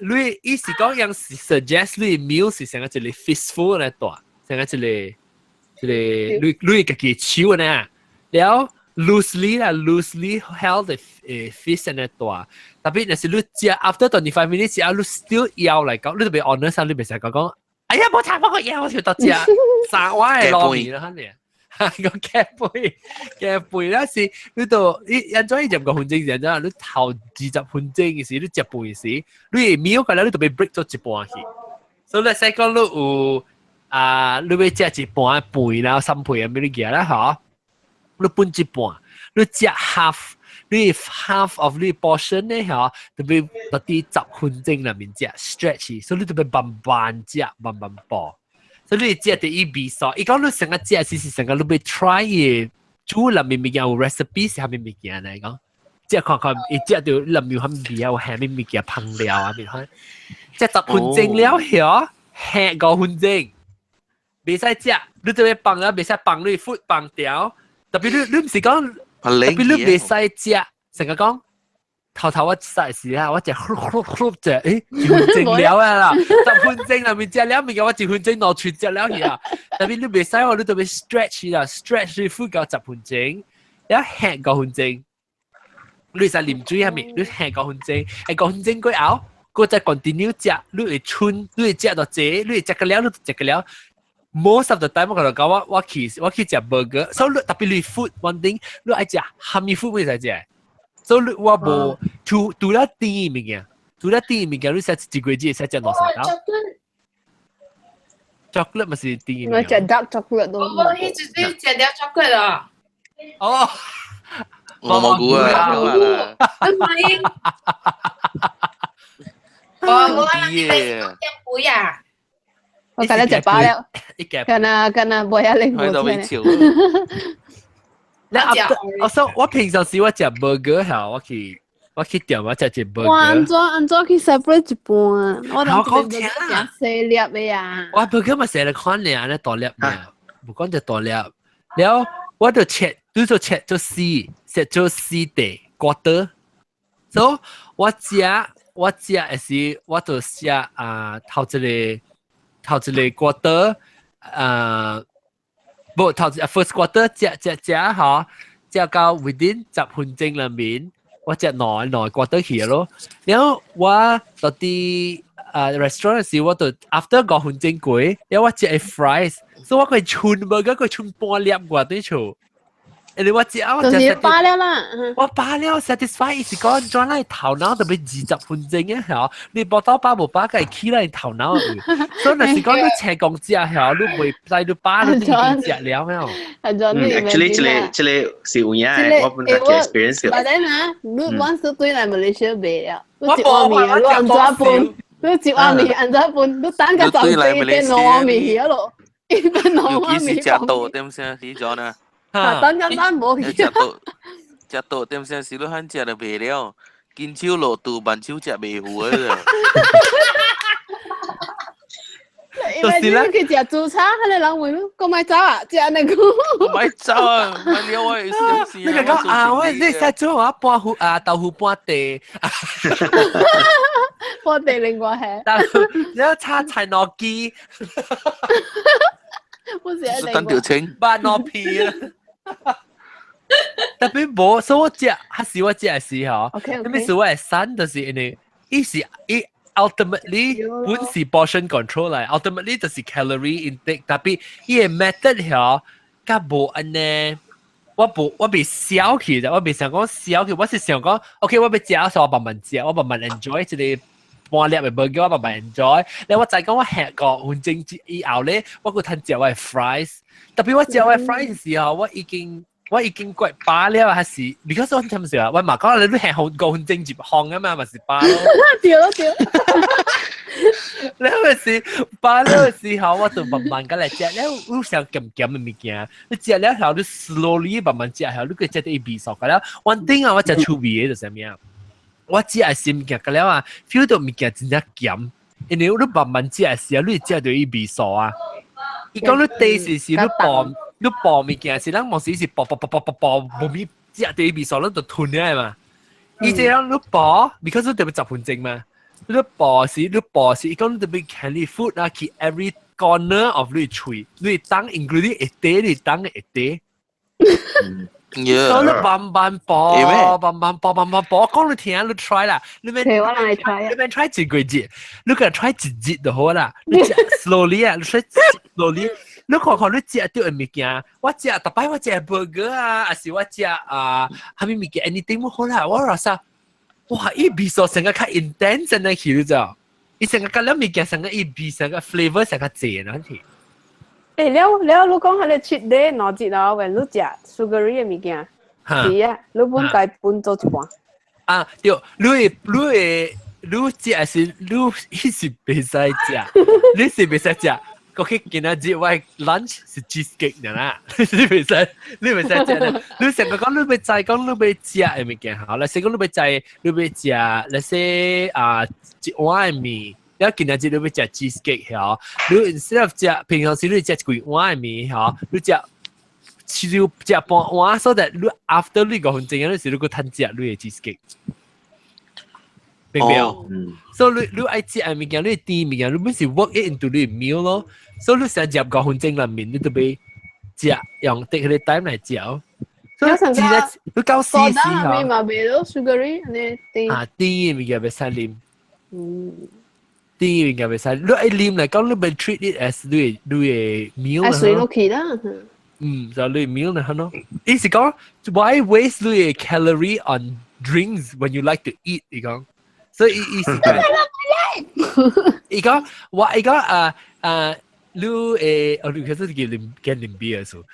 你意思講，樣是 suggest 你 meal 是成個一個 fistful 來大，成個一個一個你家己手呢，了 loosely 啦，loosely held 的fist 呢大，特別若是你食 after 25 minutes 食，你 still 枵來講，你就別 honest 你袂使講講，哎呀，無差我個枵，我就得食三碗的撈麵啦，肯定。個夾背夾背啦是，你都你按怎25分鐘是按怎？你頭20分鐘的時，你食飯時，你會 meal 個了，你就欲 break 做一半去。所以你使講你有啊，你欲食一半飯啦，三倍啊，咩你夾啦嗬？你分一半，你食 half，你 half of 你 portion 咧嗬，就欲落佇10分鐘內面食 stretch，所以你就欲慢慢食，慢慢飽。所以你食第一味素，伊講你成個食是成個你欲 try 的煮內面物件有 recipe 是啥物物件來講，食看看伊食到內面有啥物味啊，有蝦米物件烹料啊，物款，食十分鐘了後，吃5分鐘，袂使食，你就欲放啊，袂使放你 food 放掉，特別你毋是講，特別你袂使食，成個講。頭頭我食時啊，我食呼呼呼食，1分鐘了啊啦，10分鐘內面食了物件，我1分鐘攞出食了去啊。特別你袂使哦，你特別 stretch 啦，stretch 你 food 夠十分鐘，一吃五分鐘，你會使啉水係咪？你吃五分鐘，五分鐘過後，閣再 continue 食，你會春，你會食到這，你會食個了，你就食個了。Most of the time 我同講我去食 burger，所以特別你 food one thing，你愛食蝦米 food 會使食。所以我無除除了甜物件，除了甜物件，你食一個月會使食兩三道。chocolate 咪是甜。我食 dark chocolate 都。我一直對食掉 chocolate 啊。哦，我冇估啊，唔係。我你食杯啊！我今日食飽了，今日今日冇一零冇錢。你我說我平常時我食 burger 嚇，我去我去店我食一 burger。我按怎按怎去 separate 一半啊？我我講食細粒的啊。我 burger 嘛細粒款爾，呢大粒爾，無講就大粒。了我就切，你就切做四，切做四塊 quarter。So 我食我食的時，我就食啊頭一個 quarter 啊，無頭一 first quarter 食食食吼，食到 within 10分鐘裏面。我食兩兩 quarter 去咯，然後我到佇啊 restaurant 時，我就 after 5分鐘過，然後我食 fries，所以我個剩 burger 個剩半粒我對厝。因為我食我食飽了啦，我飽了 satisfy 是講轉來頭腦特別20分鐘啊，嚇！你無到飽無飽，會起來頭腦。所以若是講你請講食嚇，你袂使你飽你已經食了沒有？係咗你 Actually，這個是有影的，我本來 experience。但係啊，你阮是對來馬來西亞賣了，我無我你按怎分？你一碗麵按怎分？你等個十四變兩碗麵去咯，一變兩碗麵。尤其是食到點聲是咗呢？等陣等無去。食到點聲是你肯食就袂了，金手落肚，萬手食袂糊的。就是啦，去食煮餐，彼个人問你，講莫走啊，食按呢久。莫走啊，莫了我意思。你個講啊，我你使做我半糊啊豆腐半地，半地另外係。豆腐，你要炒菜糯雞。不是等條青。巴糯皮啊。特別無，所以我食，還是我食的時候，咁意思我會瘦，就是因為伊是伊 ultimately 本是 portion control 來，ultimately 就是 calorie intake，特別伊個 method 嗬，較無按呢，我無我袂消去的，我袂想講消去，我是想講，OK，我欲食，所以我慢慢食，我慢慢 enjoy 這個半粒的 burger，我慢慢 enjoy。咧我知講我吃5分鐘以後咧，我閣通食我的 fries，特別我食我的 fries 時候，我已經怪飽了，還是 because 我點時啊？我嘛講你都吃好5分鐘入項啊嘛，咪是飽咯。對咯對。你咪是飽了的時候，我就慢慢咁來食。你有想鹹鹹的物件，你食了後，你 slowly 慢慢食後，你會食到伊味素個了。one thing 啊，我食趣味的就是啥物啊？我食的是物件個了啊，feel 到物件真正鹹，因為你慢慢食的時候，你會食到伊味素啊。伊講你第時是你爆。你爆物件是咱無時是爆爆爆爆爆爆，無咪食到伊味素，咱就吞了嘛。伊這樣你爆，because 你特別10分鐘嘛。你爆時，你爆時，伊講你特別 candy food 啊，去 every corner of 你喙，你當 including 一塊，你當一塊。所以你慢慢爆，慢慢爆，慢慢爆，講你聽，你 try 啦，你免，我來 try 你免 try 一個月，你個 try 一日就好啦。你食 slowly 啊，你 try slowly。你看看你食著的物件，我食逐擺我食 burger 啊，還是我食啊，啥物物件 anything 都好啦，我話啥，哇！伊味素成個較 intense 呢去，你知道？伊成個甲了物件，成個伊味，成個 flavor 成個濟呢去。欸，了了，你講彼個 cheat day 兩日咯，when 你食 sugary 的物件，是啊，你本該分做一半。啊，對，你會你食是你彼是袂使食，你是袂使食。過去今仔日我 lunch 是 cheesecake 啦，你袂使，你袂使食啦。你成個講你欲知講你欲食的物件好，例如講你欲知你欲食，例如啊一碗的麵，了今仔日你欲食 cheesecake 嗬，你 instead of 食平常時你食一規碗的麵嗬，你食少食半碗，so that 你 after 你5分鐘嗰時你閣通食你的 cheesecake。明白？所以你你愛食的物件，你甜物件，你本是 work it into 你 meal 咯。所以你成入五分鐘內面，你都欲食，用 take 個 time 來食。所以真係你夠試試下。嘛袂咯，sugary 呢甜。啊，甜的物件袂使啉。甜的物件袂使，你愛啉來講，你欲 treat it as 你的 meal 愛水落去啦。嗯，就你 meal 呢，係咯。意思講，why waste 你的 calorie on drinks when you like to eat？伊講。所以意思講，伊講我伊講啊啊，你誒，哦，你其實是叫啉驚啉啤啊，數，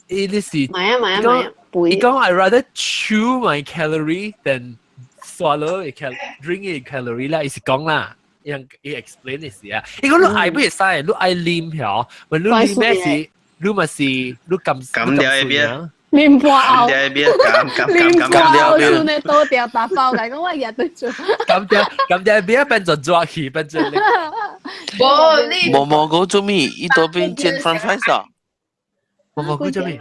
伊你是，買啊買啊買啊，伊講 I rather chew my calorie than swallow a cal drink a calorie 啦，伊是講啦，伊伊 explain 的是啊，伊講你愛不會使，你愛啉曉，when 你啉咩是，你嘛是你甘甘掉一邊。啉半後，邊咁咁啉半後厝內倒掉打包來講，我日對做。咁掉咁掉邊變做抓去變做。無你。毛毛菇做咩？伊多邊煎 French fries 啊？毛毛菇做咩？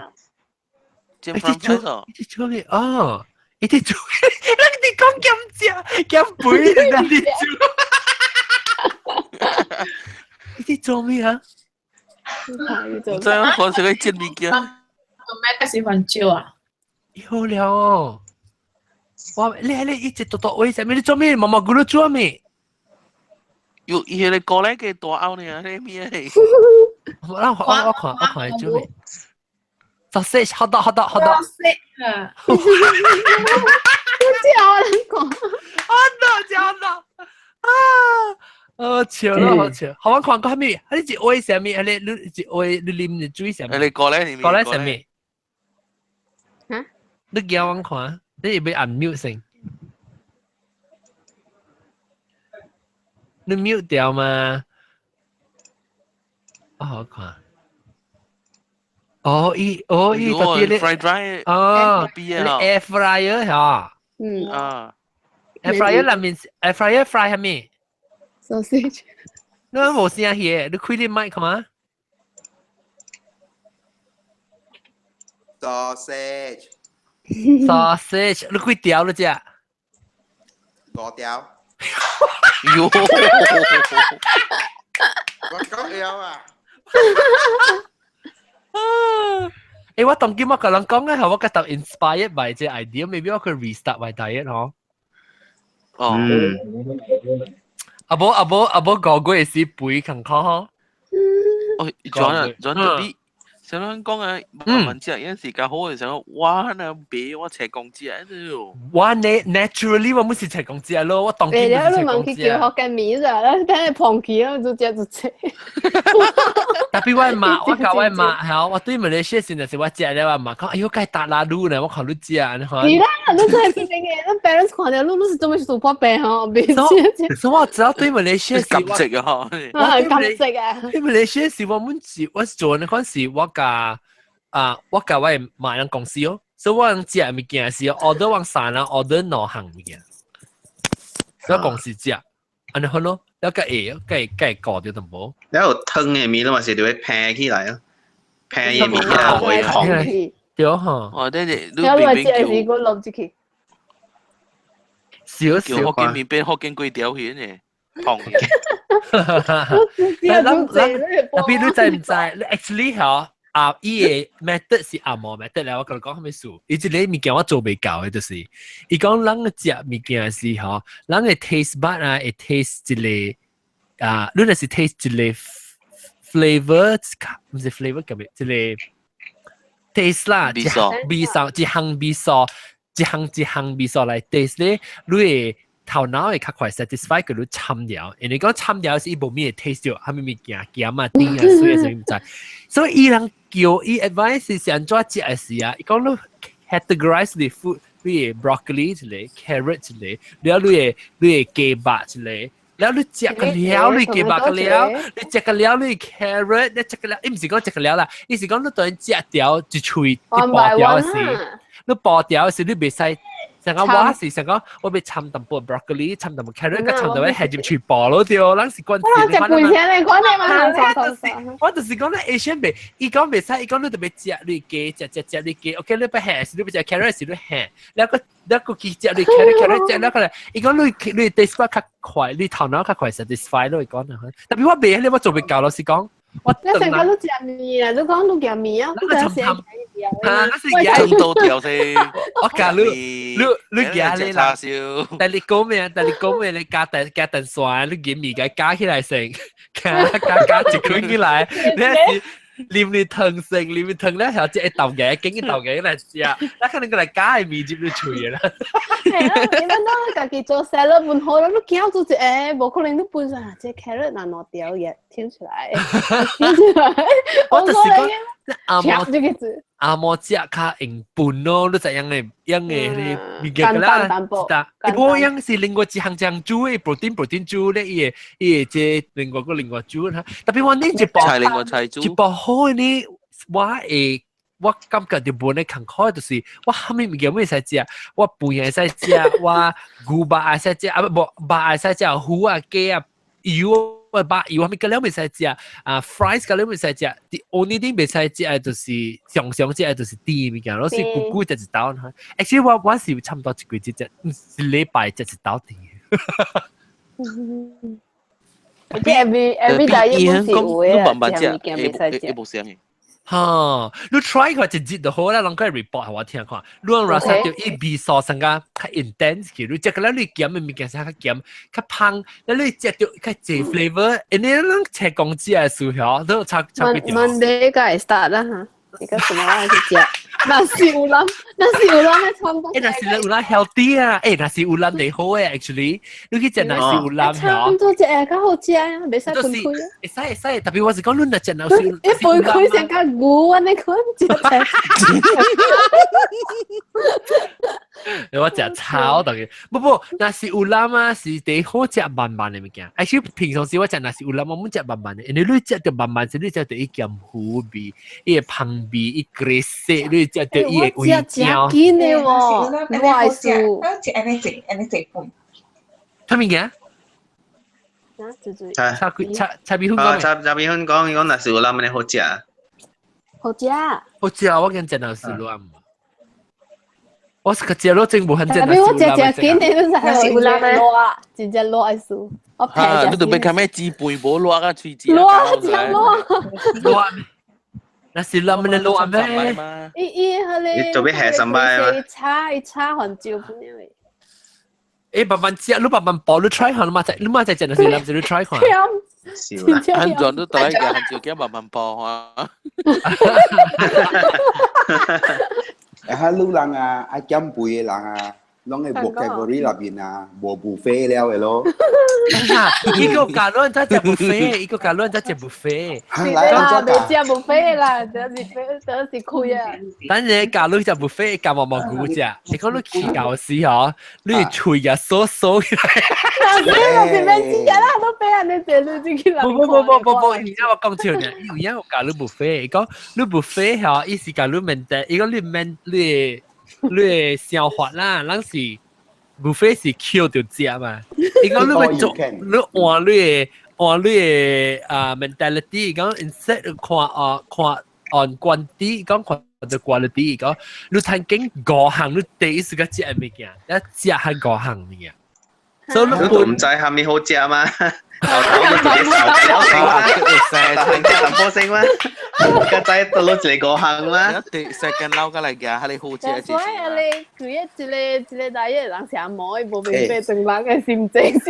煎 French fries 啊？伊做咩？哦，伊啲做，你講減食減肥，你你做。你啲做咩啊？唔知啊，我食個煎物件。做咩喜歡酒啊？有了哦。哇！你你一直嘟嘟為啥物？你做咩？毛毛菇你做咩？有伊迄個過來嘅大拗呢？你咩？我我我看我看伊做咩？sausage 好多好多好多。 sausage 啊！我叫人講。好多好多啊！哦，笑咯，好笑。好，我看過啥物？啊，你是愛啥物？啊，你你是愛你啉水啥物？你過來，過來啥物？嚇？你叫我看，你會按 mute 先？你 mute 掉嗎？哦，好看。哦，伊哦伊特別咧，哦，air fryer 嚇。嗯。啊。 air fryer 內面 air fryer fry 啥物？ sausage。你無聲去，你開你麥看嘛？sausage。 sausage，你幾條你食？五條。喲！我講了啊！欸，我當今我甲人講咧，係我覺得 inspired by 這 idea，maybe 我可以 restart my diet 嗬。哦。阿無阿無阿無個月時肥較好嗬。哦，轉啊轉特別，想講啊，慢慢食，有時較好嘅時候，我呢買我切公雞啊，我 naturally 我唔是切公雞咯，我當今唔是切公雞啊。你問佢叫福建麵咋？等你胖起啊，就食就切。特別我媽，我教我媽，係我對馬來西亞時就是我食了，我媽講，哎呦，該打拉滷呢，我看你食，你看。是啦，你真係變嘅，你 parents 看到你，你是做咩做破病吼？別食。所以我知道對馬來西亞是禁食啊，我禁食啊。對馬來西亞是我們是，我做那款是我甲啊，我甲我媽人公司哦，所以我人食物件是 order 往三人 order 兩項物件，所以公司食，按呢好咯。了個會，個個顧著淡薄。了有湯的物，攏嘛是就會平起來啊，平的物件會紅。對吼。哦，對對，你邊邊叫。我落入去。少少。叫福建麵變福建粿條去呢，紅。咱咱特別你知毋知？你 actually 吼啊，伊個 method 是阿毛 method 咧，我甲你講啥物事？伊這個物件我做袂到的，就是伊講人食物件是吼，人的 taste bud 啊，會 taste 一個啊，你若是 taste 一個 flavor，毋是 flavor 叫咩？一個 taste 啦，味素，味素，一項味素，一項一項味素來 taste 咧，你會頭腦會較快 satisfy 佢你參掉，因為講參掉是伊無咩 taste 到，啥物物件鹹啊、甜啊、水啊，啥物毋知。所以伊人叫伊 advice 是按怎食的時啊，伊講你 categorize 你 food，你的 broccoli 一個，carrot 一個，了你的你的雞肉一個，了你食個了，你雞肉個了，你食個了，你 carrot，你食個了，伊毋是講食個了啦，伊是講你當食掉一喙一薄掉的時，你薄掉的時你袂使。成個我是成個我欲摻淡薄 broccoli，摻淡薄 carrot，佮摻淡薄下入喙薄咯對，咱是慣我食肥青的，款的嘛，我就是講咧 Asian 袂，伊講袂使，伊講你特別食你雞，食食食你雞，OK 你欲下時你欲食 carrot 時你下，了個了個去食你 carrot carrot 食了個，伊講你你 taste 較快，你頭腦較快 satisfy 咯，伊講啊，特別我袂，你我做袂到咯，是講。我你成個都食麵啊！你講你食麵啊？我食啊，我是夾到條先。我教你，你你夾你啦。但你講咩？但你講咩？你加蛋加蛋蒜，你夾麵嘅加起來食，加加加一捆起來，你是啉你湯先，啉你湯咧，後一豆嘅，經一豆嘅來食，那可能過來加的麵入你喙啦。係啊，你們當家己做 salad 本好啦，你攪做一個，無可能你本身啊，這 carrot 若兩條嘢挑出來，挑出來。我就是講，阿毛阿毛食較用笨咯，你知影的樣的迄個物件啦，一般樣是另外一項一項煮的 protein protein 煮咧，伊個伊個這另外個另外煮哈。特別我恁一包菜另外菜煮一包好的呢，我會我感覺就無咧艱苦，就是我啥物物件會使食，我飯會使食，我牛肉會使食，啊無肉會使食，魚啊雞啊油啊肉油啥物個了袂使食，啊 fries 個了袂使食，the only thing 袂使食的就是常常食的就是甜物件，攞是久久食一道。Actually 我是差不多一個月食，一禮拜食一道甜。 Every diet 本是有的，慢慢食，物件袂使食。無相嘅。哈，你 try 看一日就好啦，人個 report 予我聽看。你若說著伊味素成個較 intense 去，你食個了你鹹的物件是較鹹、較芳，了你食著較濟 flavor，因為咱切公雞的時候都差差幾條。 Monday 該會 start 啦哈，而家什麼我去食？若是有人，若是有人咧創作。欸，若是有人 healthy 啊，欸，若是有人會好誒，actually，你去食若是有人差唔多食較好食啊，袂使分開啊。會使會使，特別我是講你若食若是，一分開成較牛按呢款食。我食炒當然，不不，若是有人啊，是第好食慢慢的物件。actually 平常時我食若是有人，我毋食慢慢的，因為你食著慢慢是，你食著伊鹹糊味，伊的芳味，伊格色，你食著伊的味道。食緊的喎，我愛輸。我食按呢食，按呢食飯。啥物件？炒炒炒米粉講。炒炒米粉講，伊講若是有人按呢好食。好食。好食，我驚食若是有人。我是個食落真無很正。特別我食食緊的，你知有辣熱，真正熱的事。我嚇，你特別看咩雞背無熱啊，喙舌。熱，真熱。熱。那是咱們的熱咩？伊伊彼個。你做咩下三擺嗎？伊炒伊炒番椒本嚟。欸，慢慢食，你慢慢包，你 try 看，你嘛再，你嘛再食，那是咱就你 try 看。是啦，安怎都帶個番椒，叫慢慢包哈。啊，老人啊，愛減肥的人啊，攏會 vocabulary 內面啊，無 buffet 了的咯。一個假論在食 buffet，一個假論在食 buffet。對啦，未食 buffet 啦，就是就是開啊。等陣假論食 buffet，夾毛毛菇食，你講你去搞時嗬，你喙啊嗦嗦起來。那是免食啦，都俾人哋食你自己來。不不不不不不，而家我講笑呢，有影我假你 buffet，伊講你 buffet 嗬，伊是假你面對，伊講你面你你想法啦，咱是 buffet 是 Q 就食嘛。伊講你欲做，你換你的換你的啊 mentality，講 instead 看啊看 on quantity，講看著 quality，講你趁經五項，你第一時間食的物件，一食係五項物件。所以你唔知係咪好食嘛？頭頭都自己手了先嘛，食淡薄先嘛，個仔都攞一個五項嘛。一食緊撈過嚟嘅，係你好食。所以你佢一一個一個大一人成毛，伊無明白成人嘅心情先。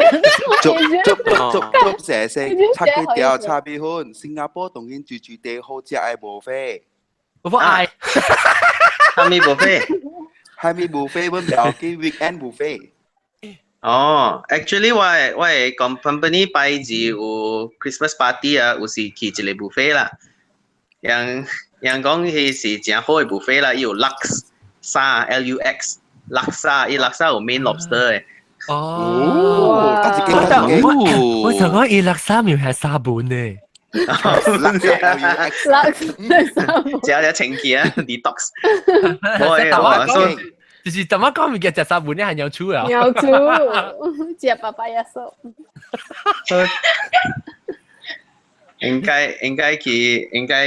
足足足足成聲，炒粿條、炒米粉，新加坡當然最最地好食的 buffet。我愛。蝦米 buffet？蝦米 buffet，阮表記 weekend buffet。哦，actually 我的 company 拜二有 Christmas party 啊，有時去一個 buffet 啦。人人講彼是誠好的 buffet 啦，伊有 laksa L U X laksa，伊 laksa 有 Maine lobster 的。哦，我想講伊 laksa 咪係沙本呢。 laksa，食了清氣啊，detox。冇所以。就是怎麼講物件食沙本咧係有醋啊？有醋，食爸爸一手。應該應該去應該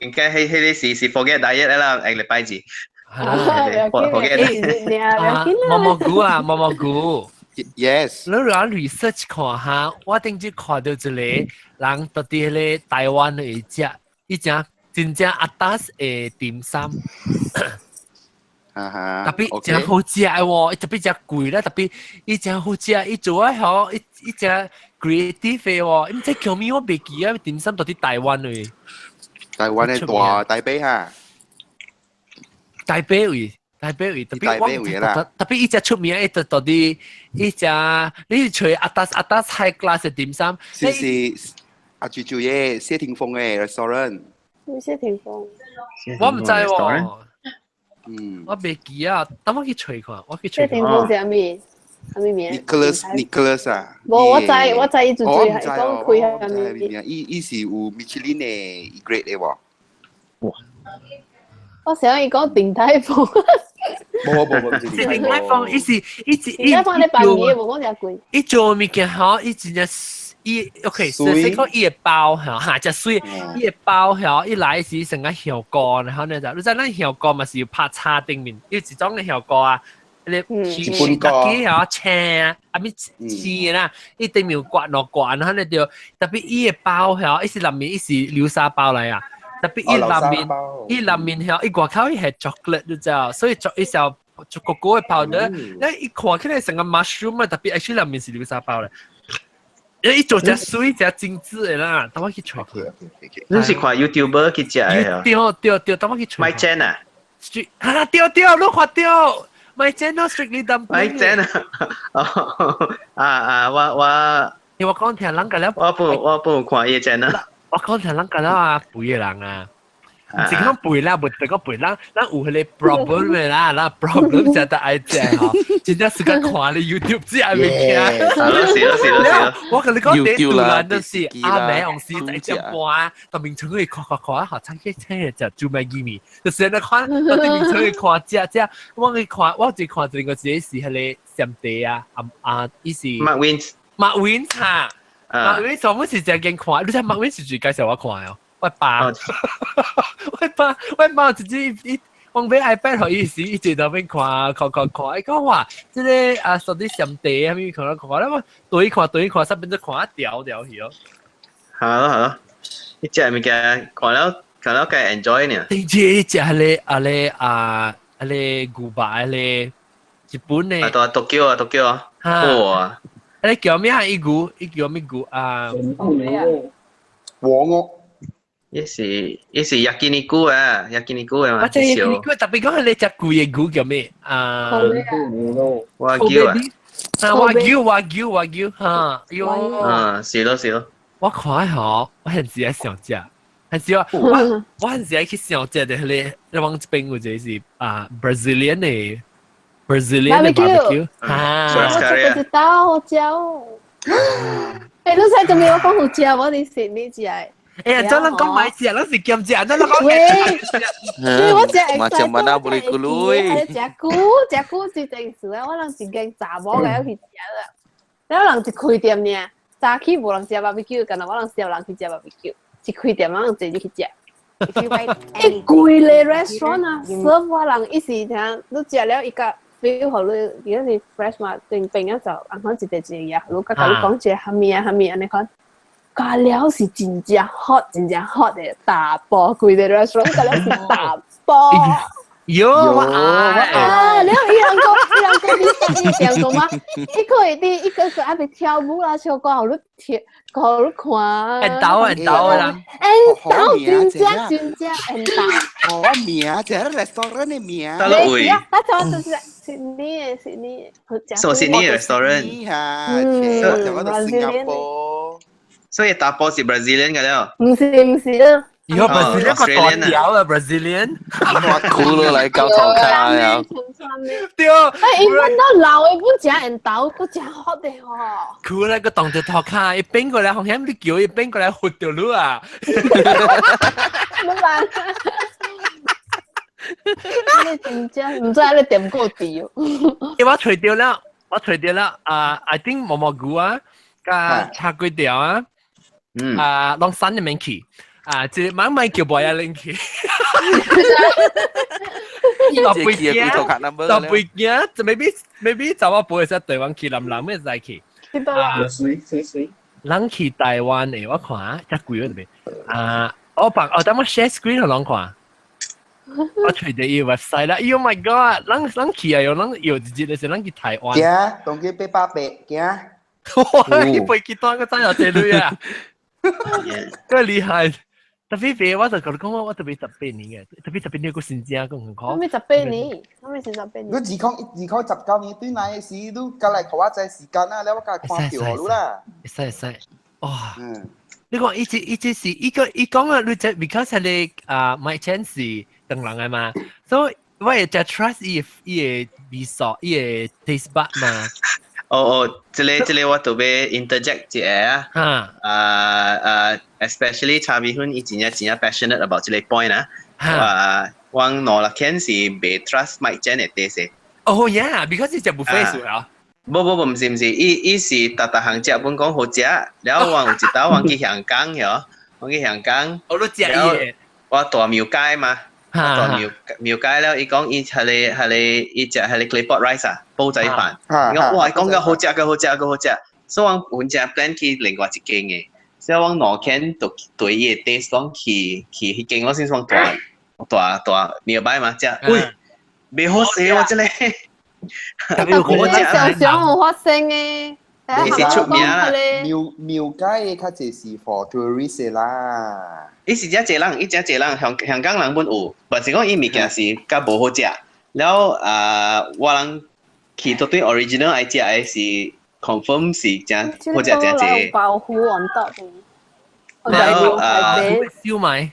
應該彼彼個是是 forget diet 啦，下禮拜二。 forget。毛毛菇啊，毛毛菇。 Yes。你讓 research 看下，我頂次看到一個人到佇彼個台灣的食，伊食真正 atas 的點心。特別誠好食的喎，特別誠貴啦，特別伊誠好食，伊做啊吼，伊伊誠 creative 的喎，毋知叫咩我袂記啊，點心到佇台灣的。台灣的大台北哈。台北位，台北位，特別我特別伊隻出名，伊就到底伊隻，你揣 atas atas high class 的點心。是是阿舅舅耶，謝霆鋒的 restaurant。謝霆鋒。我毋知喎。嗯，我袂記啊，等我去揣看，我去揣。謝霆鋒是啥物？啥物名？Nicholas Nicholas 啊。無，我知我知伊做做係講開啥物名？伊伊是有米其林的 grade 的喎。哇！我想伊講鼎泰豐。無無無，是鼎泰豐，伊是伊是鼎泰豐咧辦嘢，無講誠貴。伊做物件吼，伊真正伊 OK，實際講伊的包吼，哈，誠媠，伊的包吼，伊來時成個香膏，然後呢就，你知咱香膏嘛是有拍叉頂面，有一種的香膏啊。你日本膏吼青啊，啊咪青啦，伊頂面有刮落刮，然後呢就特別伊的包吼，伊是內面伊是流沙包來啊。特別伊內面，伊內面吼，伊外口伊係 chocolate 你知道，所以做伊小做個個的 powder，你一看起來成個 mushroom 啊，特別 actually 內面是流沙包咧。伊做隻水隻精緻的啦，等我去揣。你是看 YouTuber 去食的啊？對對對，等我去揣。買煎啊？啊對對，你看對，買煎咯，Strictly Dumpling。買煎啊！啊啊，我我，我講聽人個了，我不看伊煎啊。我講聽人個了啊，肥的人啊，是講肥啦，無得講肥，咱咱有彼个 problem 的啦，咱 problem 才得愛食吼，真正是個看你 YouTube 食物件。係咯，是咯，是咯，是咯。我共你講，第一突然就是阿妹往時在食半，到眠床去看看看，好，餐去請食煮麥意麵，就是按呢看，到佇眠床去看食食，我去看，我就看一個一個是彼个鹹茶啊，啊啊，伊是麥 Wins，麥 Wins 哈。麥 Wins 我是真見看，你知麥 Wins 是誰介紹我看哦？我爸，我爸，我爸直接伊我買 iPad 予伊時，伊坐頭邊看，看看看，伊講話，這个啊，說啲鹹茶啊，咩看看看，我對看對看，煞變做看掉掉去哦。係咯係咯，你食物件看了看了該 enjoy 呢。頂次你食彼个啊咧啊啊咧牛肉彼个日本的。啊，到 Tokyo 啊，Tokyo 啊，哇！啊，叫咩啊？伊牛，伊叫咩牛啊？和屋。伊是伊是 yakiniku 啊，yakiniku 啊嘛。我知 yakiniku，特別講彼个食貴的牛叫咩啊？和牛啊。啊，和牛和牛和牛哈，喲。啊，是咯是咯。我看吼，我現時愛想食，還是我我我現時愛去想食的彼个，你往這邊有一個是啊，Brazilian 的 Brazilian 的 barbecue 哈。我這個是到椒。欸，你知做咩？我講有食，我佇悉尼食的。哎呀，咱人講買食，咱是兼食，咱人講喂，所以我食 Macam mana boleh keluar？食久食久是正事啊！我人一間查某個去食啦，了人一開店爾，早起無人食 barbecue，干焦我人小人去食 barbecue，一開店我人坐入去食。伊規个 restaurant 啊，serve 我人伊是聽，你食了伊甲 feel 予你，而家是 fresh 嘛，定邊仔就按款一個一個嘢，你甲共你講一個蝦米啊蝦米按呢款。加了是真正 hot，真正 hot 的大波，規个 restaurant 加了是大波。喲，我愛啊！了伊人講，伊人講你你點講嘛？伊可會佇伊個個愛跳舞啦，唱歌，予你聽，予你看。緣投緣投的啦。緣投真正真正緣投。好名，這個 restaurant 的名。佗落位？啊，就就是悉尼的悉尼的。所悉尼的 restaurant。哈，我到新加坡。所以大波是 Brazilian 嘅了。毋是毋是啊。以後 Brazilian 個大條啊，Brazilian。苦落來搞頭卡呀。對。哎，伊阮都老的本誠緣投，閣誠 hot 的吼。苦來個當隻頭卡，伊變過來，好像你叫伊變過來罰著你啊。冇辦。你真正毋知你點過佇哦。欸，我揣著了，我揣著了啊！I think 毛毛菇啊，佮炒粿條啊，啊，攏山裡面去。啊，這個猛叫無愛拎去。特別驚，特別驚，就 maybe maybe 就我不會使台灣去，南南會使去。啊，水水水。人去台灣的，我看遮貴嗰邊。啊，我幫哦，等我 share screen 予人看。我揣著伊 website 啦，Oh my god！人人去啊，有人有一日的時人去台灣。驚，當佢800驚。哇！伊飛機單個怎有這類啊？夠厲害！特別別，我就共你講，我特別十八年嘅，特別十八年個新正講講。咩十八年？咩是十八年？你2019年對來時，你過來給我知時間啊，了我共看票予你啦。會使會使，哇！你講伊這伊這是伊個伊講啊，你這 because 係個啊，my chance 是唐人的嘛，所以我會真 trust 伊伊的味素，伊的 taste bud 嘛。哦哦，這个這个我特別 interject 一下啊。啊啊，especially 茶米粉，伊真正真正 passionate about 這个 point 啊。啊，我兩六間是袂 trust Mike Chen 的 taste。哦，yeah，because 是食 buffet 數啊。無無無，毋是毋是，伊伊是逐逐項食本講好食，了我有一道我去香港喲，我去香港。我都食伊。我蹛廟街嘛，我蹛廟廟街了，伊講伊係個係個伊食係個 claypot rice 啊，煲仔飯。伊講哇，伊講個好食個好食個好食，所以我本正 plan 去另外一間的，所以我兩間就對伊的 taste 講去去彼間，我先講蹛蹛蹛 nearby 嘛，食喂，袂好食喎，這個。我常常有發生的。伊是出名啦。廟廟街的較濟是 for tourist 啦。伊是遮濟人，伊遮濟人，香香港人本有，但是講伊物件是較無好食。了啊，我人去到對 original 愛食的是 confirm 是真好食真濟。包袱 on top。了啊，燒賣。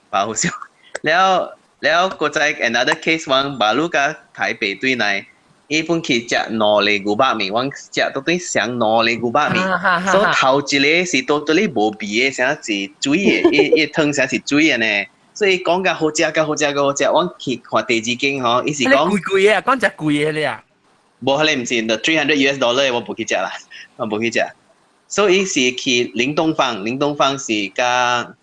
包袱燒。了了，閣再 another case，我馬路佮台北對內。伊本去食兩个牛肉麵，我食到對上兩个牛肉麵，所以頭一个是到對無味的，啥是水的，伊伊湯啥是水的呢？所以講甲好食，甲好食，甲好食。我去看第二間吼，伊是講貴貴的，講食貴的咧啊？無彼个毋是，300 US dollar 我無去食啦，我無去食。所以伊是去林東方，林東方是較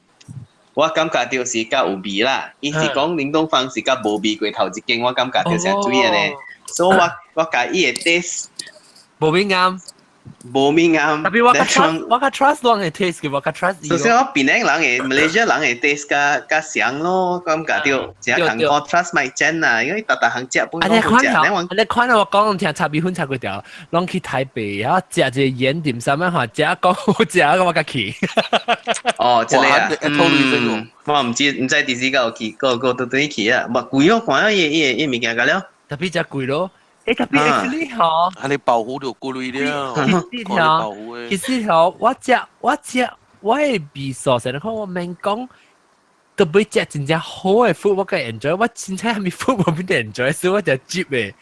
我感覺就是較有味啦。伊是講林東方是較無味過頭一間，我感覺就是水的呢。所以我我共伊的 taste 無味啱，無味啱。特別我較 trust，我較 trust 人的 taste 嘅，我較 trust。首先我檳城人的 Malaysia 人的 taste 較較像咯，感覺到真通講 trust 麥真啊，因為逐逐項食本講好食。你看我講聽炒米粉炒粿條，攏去台北啊，食一個鹽點啥物話，食講好食，我較去。哦，這個啊，嗯，我毋知毋知佇時有去，個個都對去啊，無貴哦，看伊伊伊物件個了。特別食貴咯，欸，特別 actually 吼，啊你包袱就貴了，其實吼，其實吼，我食我食我的味素，成日看我免講，特別食真正好的 food，我較 enjoy，我真正啥物 food 無變 enjoy，所以我食 cheap 的。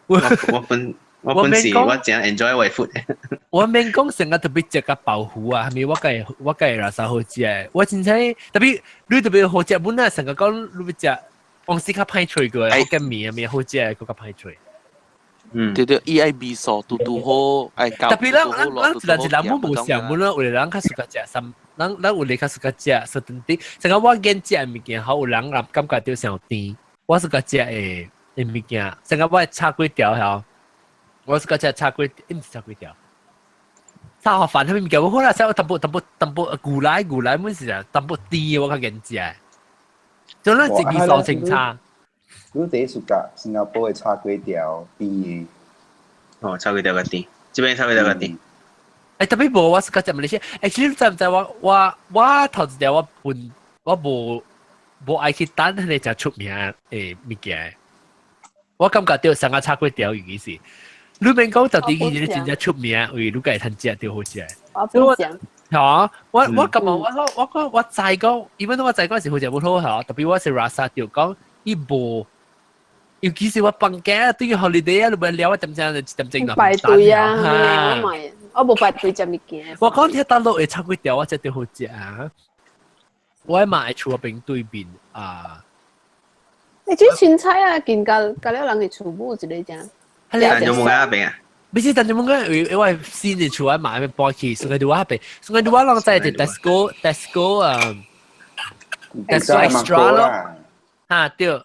我我本我本是我真 enjoy 我的 food。我免講成日特別食個包袱啊，係咪我家我家垃圾好食？我真正特別你特別好食本啊，成日講你欲食。往時較歹揣過，福建麵啊，麵好食，閣較歹揣。嗯，對對，伊愛味素拄拄好，愛特別咱咱咱一人一人無相，無啦，有的人較 suka 食，三，咱咱有的較 suka 食，certain 啲。成個我見食的物件，好有人人感覺到上甜，我 suka 食的的物件，成個我炒粿條曉，我 suka 食炒粿，毋是炒粿條，炒飯彼物件，我好啦，炒淡薄淡薄淡薄牛奶牛奶，本是啊，淡薄甜我較願食。就咱一味素清茶。你第一 suka 新加坡的炒粿條甜的。哦，炒粿條較甜，這邊炒粿條較甜。欸，特別無，我 suka 食馬來西亞。欸，其實你知毋知我我我頭一條我本我無無愛去等彼個誠出名的物件。我感覺著上個炒粿條尤其是，你免講就佇伊真正出名，為你家會通食著好食。我不講。嚇！我我感覺我我我我知講，因為我知講是好食無好嚇，特別我是 rasa 著講伊無。尤其是我放假對於 holiday 啊，你袂了我點鐘一點鐘就排隊啊！我買，我無排隊食物件。我講聽大陸的炒粿條，我食著好食啊！我嘛會厝邊對面啊。你這凊彩啊，近甲甲了人的厝母一個正。陳仲門嗰邊啊？不是陳仲門嗰，因為新的厝我嘛會搬去，所以我嗰邊，所以我攏在佇 Tesco Tesco 啊，Tesco Extra 咯，嚇對。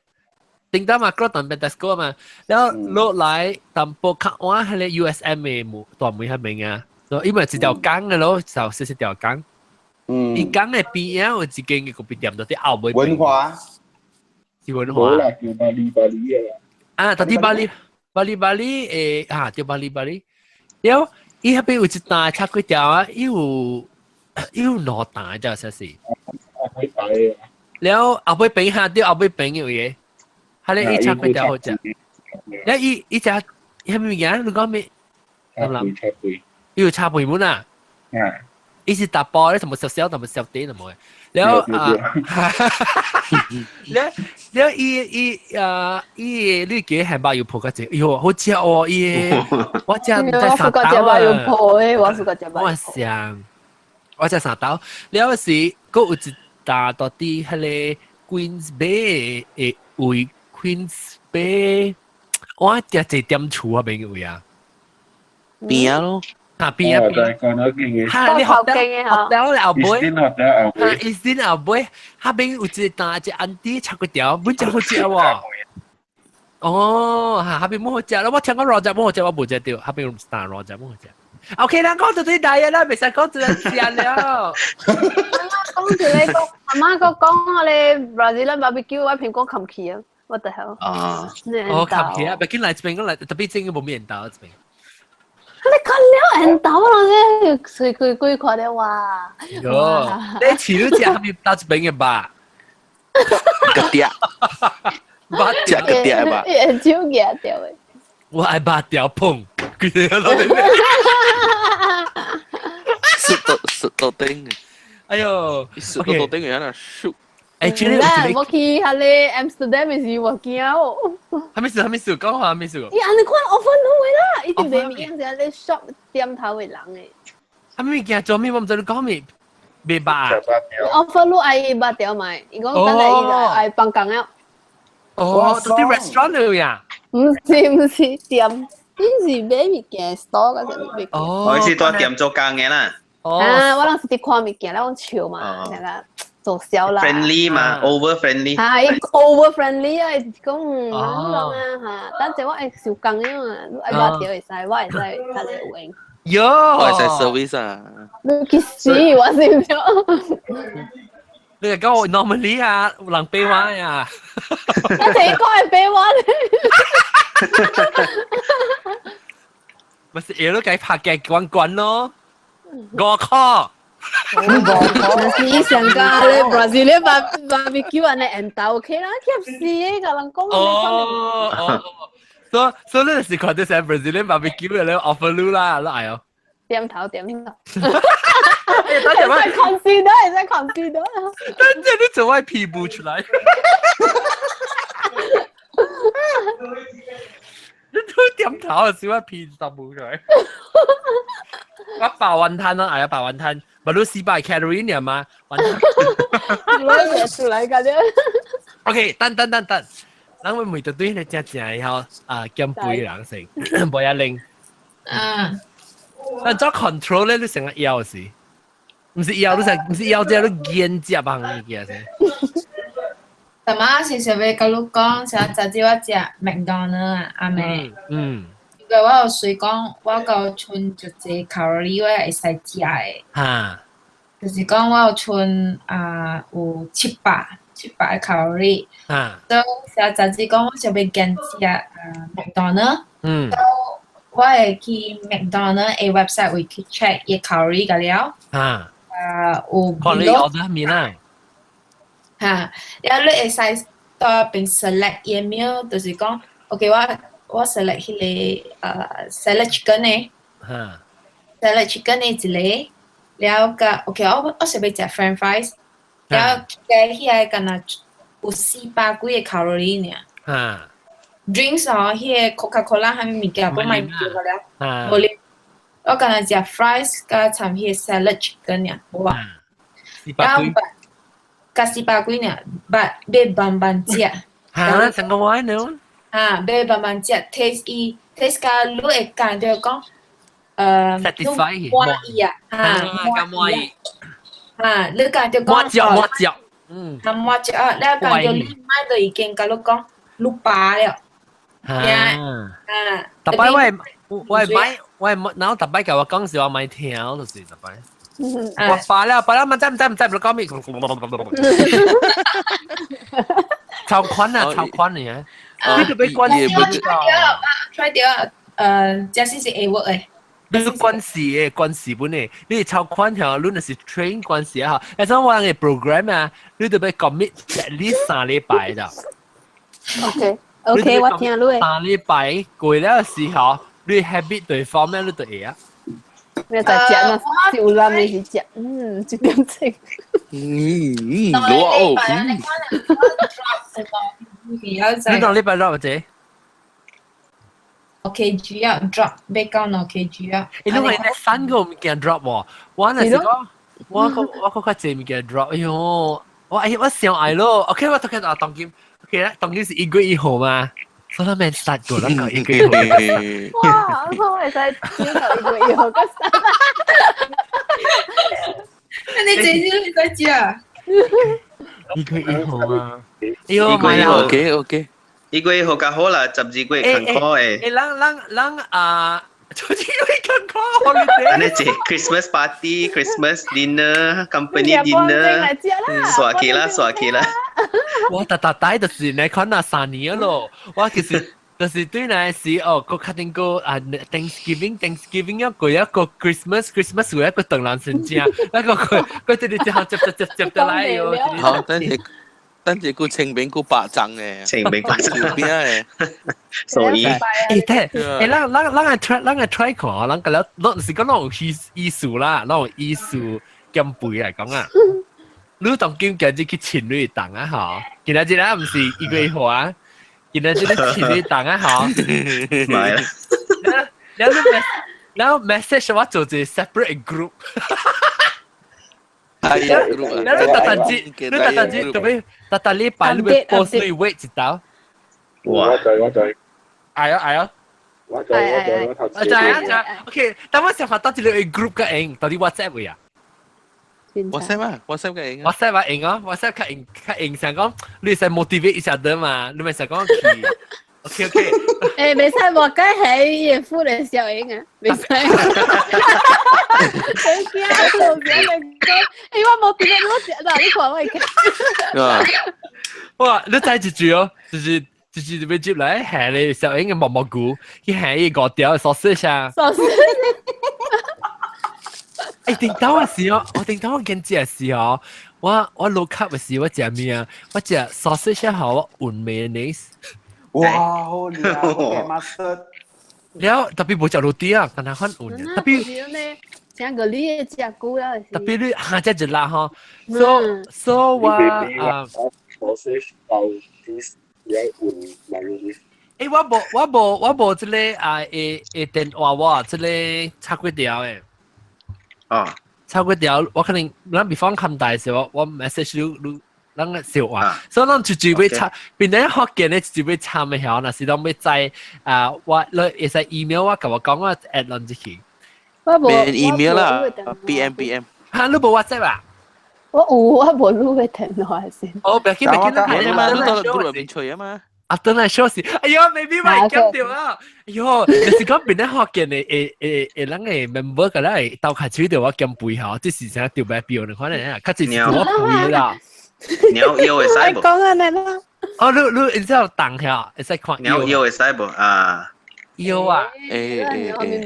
頂到嘛，過當邊 Tesco 嘛，然後落來淡薄較晚，彼个 USM 的門大門彼邊啊，因為一條江的咯，就細細條江。嗯。伊江的邊仔有一間嘅咖啡店，就佇後尾。文華。是文華。無啦，叫巴厘巴厘啊。啊，到佇巴厘，巴厘巴厘誒，啊，對巴厘巴厘。了後，伊彼邊有一呾炒粿條啊，伊有伊有兩呾，這說是。後尾排的。了後後尾邊下對後尾邊有個。係咧，伊炒粿條好食。了伊伊食啥物件？你講咩？炒粿炒粿。伊有炒粿滿啊？啊。伊是大包咧，什麼小小，什麼小啲，什麼的。了啊，了了伊伊啊伊你記漢堡油泡較濟，哎喲，好食哦！伊我食毋知三刀啊。我食我 suka 食我想，我食三刀。了時，閣有一呾到佇彼個 Queens Bay 的位 Queens Bay，我食一點厝嗰邊位啊。邊啊咯？啊邊啊邊。在講到勁嘅。哈，你學得學得後尾。伊先學得後尾。伊先後尾，下邊有一個大一 auntie 炒粿條，本真好食喎。哦，嚇，下邊冇好食啦！我聽講羅食冇好食，我無食到，下邊大羅食冇好食。OK 啦，講到對大嘢啦，袂使講這食了。講住你講，阿媽個講我哋 Brazilian barbecue，我蘋果冚起啊！What the hell？啊！哦，冚起啊！別緊來這邊，我來特別正個無面豆這邊。你看了緣投啦，你隨規規看了哇！喲，你飼你食蝦米到這邊嘅吧？個嗲，肉食個嗲吧？眼手夾掉的。我愛肉條碰，佢哋喺度。食到食到頂。哎喲，食到到頂嘅人啊，哎，這裡我去下咧 Amsterdam 時我驚哦。蝦米事？蝦米事？講話蝦米事？伊按呢款 offer 攏會啦，伊就賣物件是咧 shop 店頭的人的。蝦米物件做咩？我毋知你講咩，賣肉。 offer 你愛肉條買，伊講等下伊就愛放工了。哦，到啲 restaurant 了呀？毋是毋是店，伊是買物件 store 個啥物物件。哦，我是蹛店做工的啦。哦，啊，我當時佇看物件，咧我笑嘛，那個。做銷啦，friendly 嘛，over friendly。嚇，伊 over friendly 啊，講啊嚇，等陣我會受工啊嘛，你愛肉條會使，我會使較濟有閒。喲，我會使 service 啊。你去死，我是唔你係講我 normally 啊，有人俾我呀。等陣講會俾我咧。咪是下都計拍嘅關關咯，5塊。那是伊上加咧，Brazilian barbecue 按呢緣投 OK 啦，貼死的，共人講。哦哦，所所以你是看到成 Brazilian barbecue 嘅咧 offer 你啦，你愛哦。點頭點頭。等陣我 consider，會使 consider。等陣你做我屁股出來。你都點頭啊，小我屁十步出來。我白雲吞咯，係啊，白雲吞，咪都400 calorie 呢嘛，雲吞。攞出來㗎啫。 OK，等等等等，咱會每對對你食食以後啊減肥人先，無一零。嗯。但做 control 咧，你成日枵是，毋是枵，你成毋是枵，這你堅食幫物件先。大媽是想欲佮你講，上早日我食麥當勞啊，阿妹。嗯。因為我有隨講，我夠剩一濟卡路里，我也會使食的。哈。就是講我有剩啊有700卡路里。啊。所以上早日講我想欲減食啊麥當勞。嗯。我會去麥當勞的 website 會去 check 伊卡路里個了。啊。啊有。看你 order 麵啦。哈，了你會使到邊 select 伊 meal，就是講，OK 我 select 彼個salad chicken 的。哈。 salad chicken 的一個，了佮 OK 我想欲食 French fries，了加起來敢若有400幾个卡路里爾。哈。 drinks 哦，彼個 Coca Cola 啥物物件都莫叫個了，無啉。我敢若食 fries 佮摻彼個 salad chicken 爾，無啊。 400幾。佮400幾爾，but 欲慢慢食。哈，成個話呢？啊，欲慢慢食，taste 伊 taste 佮你會感覺講， satisfy 滿意啊，哈，滿意。啊，你感覺講。滿足滿足。嗯。啊，滿足啊，你感覺你買就已經佮你講，你飽了。啊！逐擺我會買，我會然後逐擺共我講是我買聽，就是逐擺。我飽了飽了，毋知毋知毋知，你講咩？超寬啊，超寬呢！你特別關事我 try 到，這是是會 work 的。你關事的，關事本的，你超寬條，你若是 train 關事啊！哈，誒，種我人的 program 啊，你特別 commit at least 3禮拜咋。 OK。OK，我聽你。3禮拜過了時候，你 habit 對方面你就會啊。你在食啊？有攬的是食，嗯，一點鐘。嗯，我哦。你當禮拜 drop 者？kg 啊，drop，欲到2 kg 啊。你係你三個物件 drop 喎，我若是講，我個我個較濟物件 drop，哎喲，我哎我想愛咯，OK 我頭先啊當今，OK 啦，當今是1月1號嘛，所以咱免 start 過，咱講1月1號。哇！我會使朝頭1月1號個 start。你這少你使知啊？1月1號啊！哎呦，買啦，OK OK，1月1號較好啦，12月艱苦的。欸，咱咱咱啊，12月艱苦，holiday。按呢這 Christmas party、Christmas dinner、company dinner，刷起啦，刷起啦。我特特帶就是你看那3年咯，我其實就是對那時哦，個確定個啊 Thanksgiving 一個一個 Christmas 一個鄧蘭神正，那個佢佢哋之後接接接接得來喲。好，等陣等陣個清明個白粽嘅，清明白粽邊嘅，所以欸，對，欸，咱咱咱來 try，咱來 try 看，咱個了，咱是講咱有意意思啦，咱有意思減肥來講啊。你當今今日去情侶檔啊，吼，今仔日啊，毋是1月1號啊，今仔日你情侶檔啊，吼，買啦。然後然後 message 我做一個 separate group。係啊，然後你特特節，你特特節特別特特禮拜你會 post 你 weight 一道。哇！我知我知。係啊係啊。我知我知我頭我知啊知。OK，但我想法到一個 group 嘅用，到底 WhatsApp 位啊？ WhatsApp 啊，WhatsApp 嘅用。 WhatsApp 啊用啊，WhatsApp 較用較用，想講你使 motivate 一下得嘛？你咪想講去。OK OK。欸，袂使我該係葉夫的小英啊，袂使。好驚，好驚你講，欸，我冇點我食啦，你看我會。哇！你知一句哦，就是就是要接來下你小英嘅蘑蘑菇，去下伊五條壽司啥。壽司。欸，頂頭嘅時候，我頂頭我見食時候，我我 low carb 嘅時，我食咩啊？我食 sausage 好，我換 mayonnaise。哇！好靚，master。了特別無食 roti 啊，但係看換。特別。像個你食久了。特別你下只一辣吼，所所我啊。 sausage 包 cheese 了換 mayonnaise。欸，我無我無我無這個啊，會會電話我這個插幾條的。哦。插幾條，我可能咱比方咁大時候，我 message 你你。咱個笑話，所以咱就就要插，變咗福建咧就要插嘅曉，若是當欲知啊，我你會使 email 我，共我講我 add 咱入去。我無 email 啦，PM PM。嚇，你無 WhatsApp 啊？我有，我無你的電話先。哦，別緊別緊，你嘛，你到 group 入面吹啊嘛。啊，等來小時，哎呦，maybe 我會記著啊！哎呦，就是講變咗福建的會會會人會 member 個咧會鬥開手著我減肥吼，這是啥掉白表你可能啊，較濟是我肥啦。鳥腰會使無？講啊你啦。哦，你你然之後動下，會使看鳥腰會使無啊？腰啊？欸欸欸。你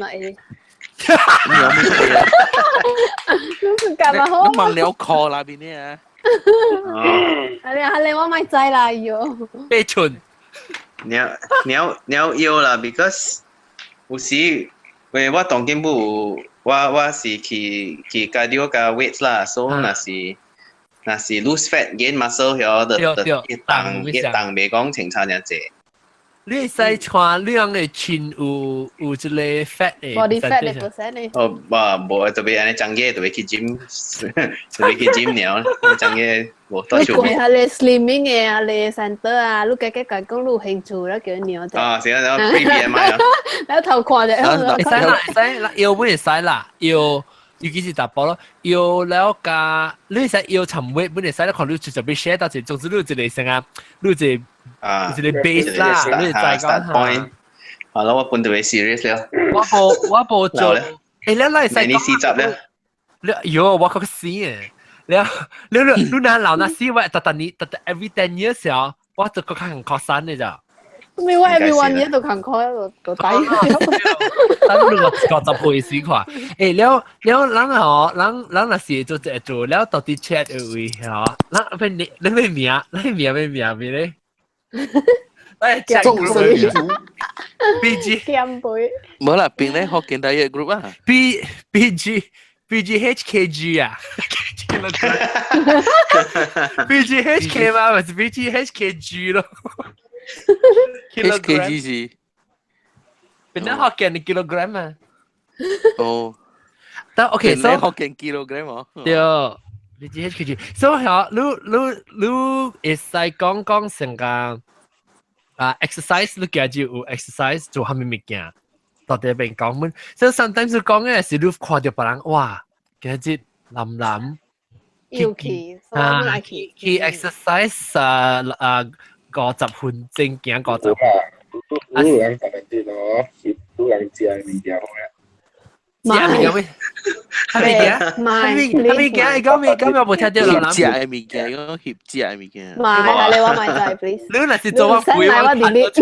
是幹嘛好？你問鳥殼那邊呢啊？係你係你我咪知啦喲。被蠢。鳥鳥鳥腰啦，because 有時因為我當今不有，我我是去去 cardio 加 weights 啦，所以若是。若是 lose fat gain muscle 曉得得一重一重袂講清楚爾濟。你會使穿你樣的穿有有這個 fat 的 body fat 的 percent 的。哦，無無特別按呢長嘢特別去 gym，特別去 gym 了，長嘢無多少。你過下咧 slimming 的啊，咧 center 啊，你加加講講你有興趣啦，叫你尿。啊，是啊，然後 pre BMI 啊。你頭看者。會使啦，會使啦，腰本會使啦，腰。尤其是查埔咯，腰了加，你會使腰沉weight，本會使咧看你直接欲 share 到一，總之你有一個先啊，你有一個啊，一個 base 啦，你會知講 point。好啦，我本就會 serious 了。我無我無做，欸，你你會使你四集咧？你喲，我較死嘅，了你你你若老若死，我逐逐年逐逐 every 10 years 啊，我就閣較艰苦瘦的咋。咩？我 every one year 都艱苦，都底。等你50歲時看，欸，了了，人吼，人人若是做這做了，到底 chat 的位吼，人欲你你欲名，你名欲名咩咧？哎，眾生一族，B G 減肥。無啦，邊咧福建 diet group 啊？B B G B G H K G 啊？B G H K 嘛，咪是 B G H K G 咯。 H K G 是邊啲福建的 kilogram 啊？哦，但 OK，所以福建 kilogram 哦。對，你知 HKG，所以嗬，你你會使講講成個啊 exercise，你今日有 exercise 做蝦米物件？到底邊講們，所以 sometimes 講嘅是你看到別人哇，今日藍藍要去，所以我來去。去 exercise 啊啊50分鐘行五十。你人特別啲咯，你人食物件好呀。食物件咩？係咪件？唔係，係咪件？你講咩？講咩？冇聽到啦。翕食嘅物件，講翕食嘅物件。唔係，你話咪就係 please。你若是做我背，我 delete。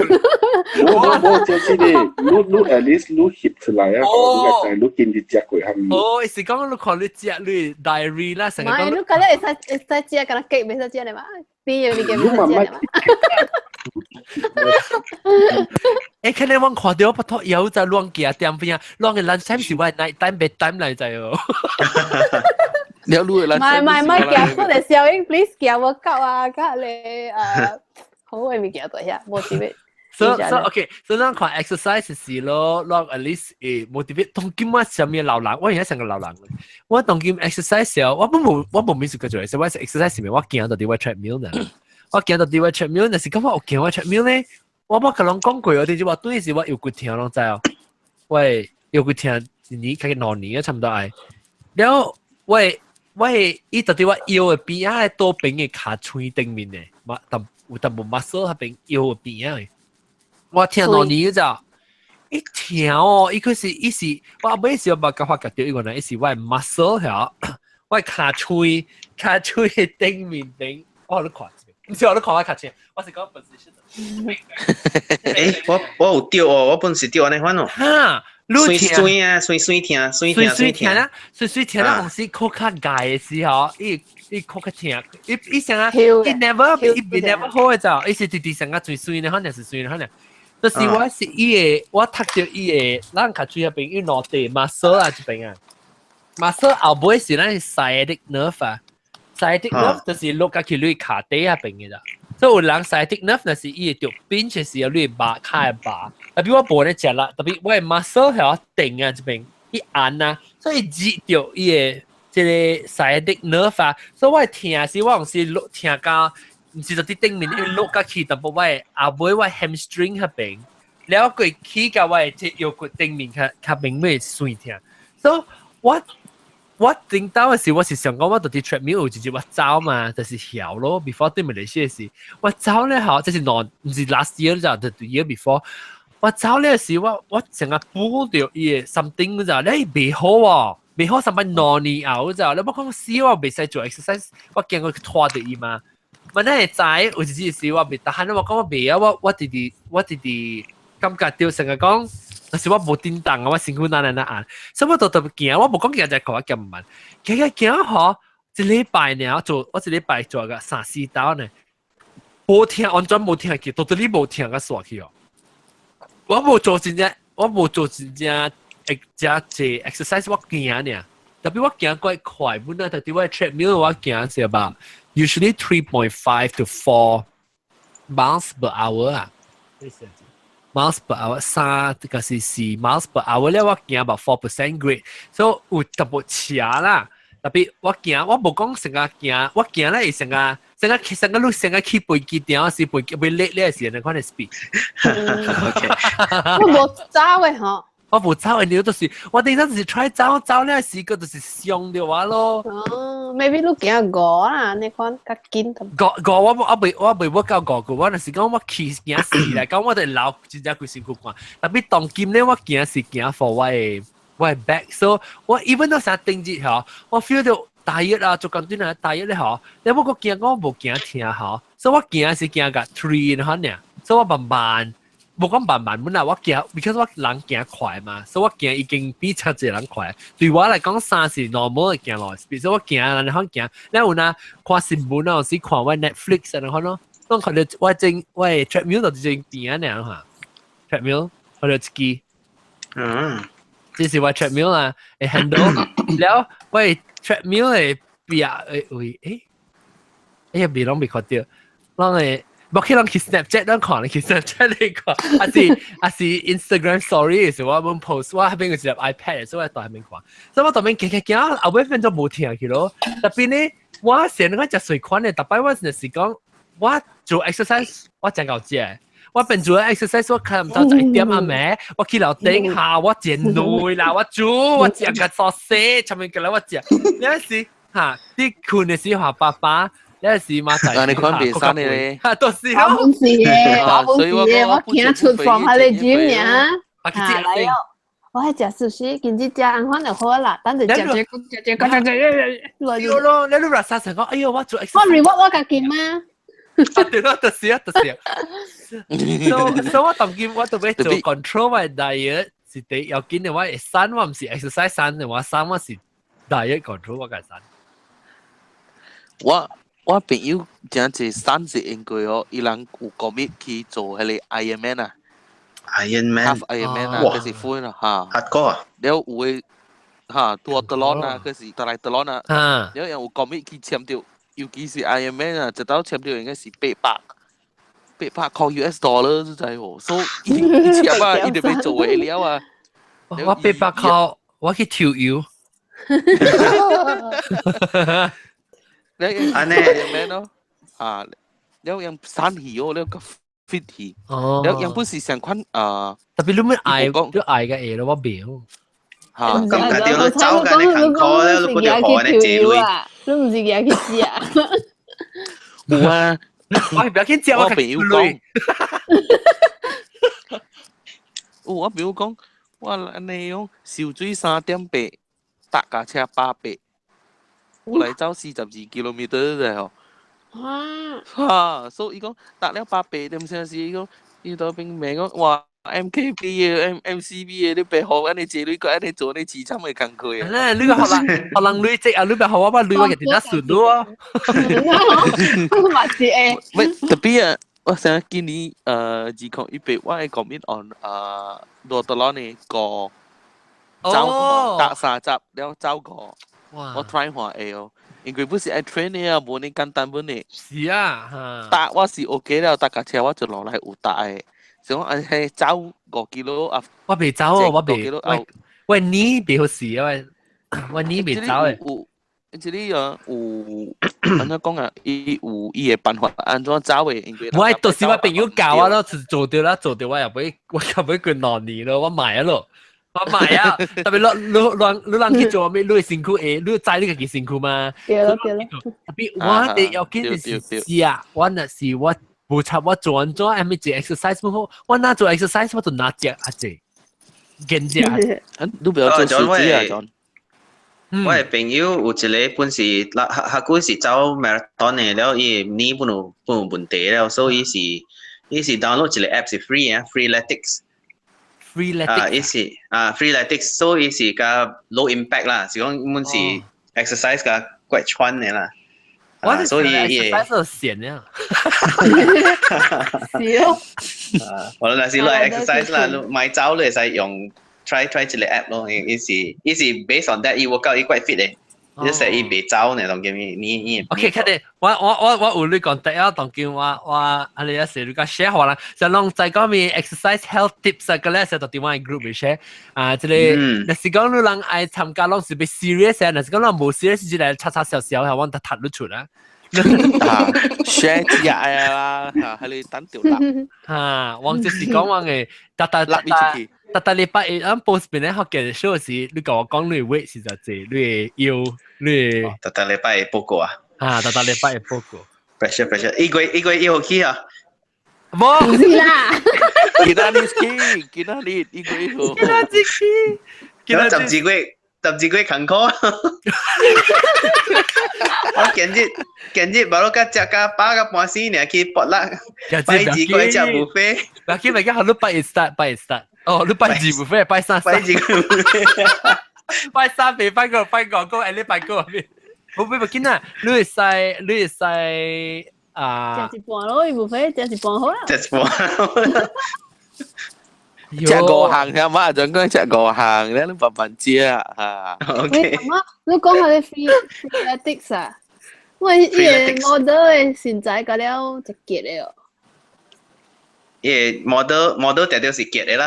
我冇就是你，你你 at least 你翕出來啊，你個你見你食過係咪？哦，是講你看你食你 diary 啦，成個。唔係，你覺得會使食，敢若雞袂使食的嘛？邊嘅物件袂使食的嘛？欸，可能我看到不托有在亂行點邊啊，亂嘅 lunch time 是我 night time bed time 來在哦。你有錄嘅 唔係唔係唔係，行出嚟效應，please 行 workout 啊，較你好嘅物件對下，motivate。 So okay，所以咱看 exercise 是咯，讓 at least 會 motivate。當今我啥物老人，我而家成個老人。我當今 exercise 時候，我無每次個做，我 exercise 是咪我行到佇我 treadmill 呢？我行到佇我 treadmill，但是感覺有行我 treadmill 呢？我捌共人講過，我頂次我對時我腰骨疼攏知哦，我腰骨疼一年，較2年啊，差不多愛。了，我伊到底我腰的邊仔倒邊的尻川頂面的，嘛但有淡薄 muscle 彼邊腰的邊仔的。我疼2年咋？一疼哦，伊可是伊是我後尾時我捌甲發覺到，伊原來伊是我的 muscle 遐，我的尻川的頂面頂，我予你看一下，毋是我予你看我尻川，我是講 position。欸，我有著哦，我本是著按呢款哦。哈，酸酸啊，酸酸疼，酸疼酸疼啊，酸酸疼啊，同時較較𠢕的時候，伊伊較較疼，伊伊成啊，伊 never 伊 never 好的咋，伊是直直成啊最酸的，可能是酸的，可能。就是我是伊的，我讀著伊的，咱較水彼邊伊兩塊 muscle 啊，這邊啊，muscle 後尾是咱 sciatic nerve 啊，sciatic nerve 就是落甲去你跤底彼邊的啦。所以有人 sciatic nerve 若是伊會著 pinch 時候，你會麻跤會麻。特別我無咧食力，特別我的 muscle 遐定啊這邊，伊按啊，所以熱著伊的這個 sciatic nerve 啊，所以我的疼是我有時落疼到。毋是就佇頂面，伊落甲去，淡薄我的後尾我 hamstring 彼邊，了過去甲我的這腰骨頂面較較明尾酸疼。所以我我頂到的時，我是想講我到佇 treadmill 有一日我走嘛，就是曉咯。before 對馬來西亞時，我走咧吼，這是兩毋是 last year 就就 year before。我走咧時，我成日補著伊的 something 咋，你袂好哦，袂好上擺2年後咋，你莫講死我袂使做 exercise，我驚我拖著伊嘛。我那會知有一日時我袂得閒，我講我袂啊，我直直我直直感覺到成日講，若是我無叮當啊，我身軀哪來哪按，所以我就特別行，我無講行一個我行慢，行行行吼，一禮拜爾做，我一禮拜做個三四刀呢，無疼，完全無疼去，到底你無疼甲煞去哦。我無做真正，我無做真正會真濟 exercise，我行爾，特別我行過快，本來特別我 treadmill 我行是吧？Usually 3.5 to 4 miles per hour 啊，miles per hour 3個是4 miles per hour 咧，我行 about 4% grade，所以有淡薄斜啦。特別我行，我無講成個行，我行咧會成個成個成個路成個去飛機場時飛機袂叻咧時，那款的 speed。 OK，我無走的吼。我無走的，你就是我頂陣就是 try 走走咧時個就是傷著我咯。哦，maybe 你行五啊，你看較緊。五五我未我到五個，我若是講我騎行四來講，我就流真正規身軀汗。特別當今咧，我行是行 for 我的 back，so 我 even 到啥頂日吼，我 feel 到大熱啊，做工短啊，大熱咧吼，你我閣行我無行疼吼，所以我行是行甲 three 吼爾，所以我慢慢。無講慢慢本來我行，because 我人行快嘛，所以我行已經比較濟人快。對我來講，三是 normal 的行路，比如說我行，然後行，你有哪看新聞啊，是看我 Netflix 啊，看咯，攏看到我正我的 treadmill 就正邊啊爾哈，treadmill 看到一支，這是我 treadmill 啊，會 handle，了我的 treadmill 的邊誒位，欸，哎呀，未攏未看到，攏會。無去人去 Snapchat 咱看，去 Snapchat 你看，還是 Instagram story 時，我們 post，我彼邊有一粒 iPad，所以我在彼邊看，所以我當邊行行行，後尾變做無疼去咯。特別呢，我成日食水款嘅，特擺我就是講我做 exercise 我真夠食。我變做 exercise 我看唔到一點啊咩，我去樓頂下我真累啦，我做我食個壽司，尋日過來我食，你時嚇你困嘅時候爸爸，你時嘛就你看袂生咧，嚇都是我本事嘅，我本事嘅，我行出房喺你 gym 呀，啊來哦。我係食壽司，見至食按款就好啦，等陣食這個食這個食這個，對咯，你都話成講，哎呦，我做我 reward 我家己嘛。對咯，就是啊，就是啊。所以我當今我特別做 control 我 diet 是第要緊的，我會瘦，我毋是 exercise 瘦的，我瘦我是 diet control 我個瘦。我朋友真濟瘦是因為哦，伊人有 commit 去做彼个 Ironman 啊。 Iron Man， Half Iron Man 啊，佢是 full 啦嚇。黑哥啊，了有的嚇，多德朗啊，佢是特來德朗啊，了有 commit 去簽著，尤其是 Iron Man 啊，一到簽著應該是800塊 US dollar 就知喎，所以伊簽啊，伊就欲做的了啊。我800塊，我去跳油。你按呢 Iron Man 咯，啊，了用瘦去哦，了個 fit 去，了用本是上款啊。特別你咪愛，你愛嘅嘢咯，我袂。嚇，咁家己你走緊你勤苦咧，你嗰條河呢借鐳。你毋是舉去食。有啊，我係不要緊食，我朋友講，有我朋友講，我按呢樣游水3.8，搭架車800，我來走42 kilometer 啫吼。哇！嚇，所以伊講搭了800點先是伊講，伊都邊問講哇 MKB 的 M MCB 的，你別學按呢借鐳，閣按呢做呢凄慘的工課啊！你個學人學人累積啊，你別學我把鐳我家己那順咯。嘛是會。喂，特別啊，我想今年2018，我會 commit on 羅德朗的個走個搭30了走個，我 try 看會哦。因為不是愛 train 的啊，無呢簡單本的。是啊，搭我是 OK 了，搭架車我就落來有搭的。想講係走5 kilo 啊，我袂走哦，我袂，我我呢袂好事啊，我呢袂走的。有，這裡啊有，按怎講啊？伊有伊的辦法按怎走的？因為我到時我朋友教我咯，做到啦，做到我又欲，我又欲過2年咯，我賣啊咯，我賣啊！特別你你你人去做咩？你會辛苦會，你知你家己辛苦嘛？對咯對咯。特別我哋要緊是食，我若是我。無插我做安怎，還咪做 exercise 不好，我若做 exercise 我就若食啊濟，緊食。你不要做數字啊，John。我的朋友有一個本是，較久是走 marathon 的，了伊的耳本有本有問題了，所以伊是 download 一個 app 是 free 啊，Freeletics。 Freeletics。啊，伊是啊 Freeletics，所以伊是較 low impact 啦，是講本是 exercise 較怪喘的啦。我所以伊會閒呀。是哦。啊，我若是來 exercise 啦，你買走你會使用 try try 一個 app 咯，伊是 based on that，伊 workout 伊怪 fit 的，你說伊袂走呢，當今伊你伊。 OK，確定，我有你講第一，當今我啊你一時你講 share 可能就攏在講咩 exercise health tips 啊，個咧就佇我 group 裡 share 啊，這個若是講你人愛參加，攏是欲 serious 啊，若是講人無 serious 就來吵吵笑笑，係我就踢你出啦。 share 食啦，嚇，係你等條立。嚇，我就是講我嘅，逐逐逐逐逐禮拜一，咱 post 邊咧學嘅 show 時，你共我講你 weight 是就濟，你的腰，你的。逐逐禮拜會報告啊。啊，逐逐禮拜會報告。 pressure pressure，1月1號起啊。無。是啦。今仔日起，今仔日1月1號。今仔日起。今仔12月。12月艱苦，我今日無咯，甲食甲飽甲半死，爾去搏啦，拜二過去食 buffet。嗱，今日講你拜一 start，拜一 start。哦，你拜二 buffet，拜三。拜二 buffet。拜三未拜過，拜五個，下禮拜個咩？冇冇冇緊啊！你會使，你會使啊？食一半咯，伊 buffet 食一半好啦。食一半。食五項聽嘛，就講食五項，你慢慢食啊。 OK。媽，你講下你 Freeletics 啊？我伊個 model 的身材甲了一結的哦。伊個 model model 定定是結的啦。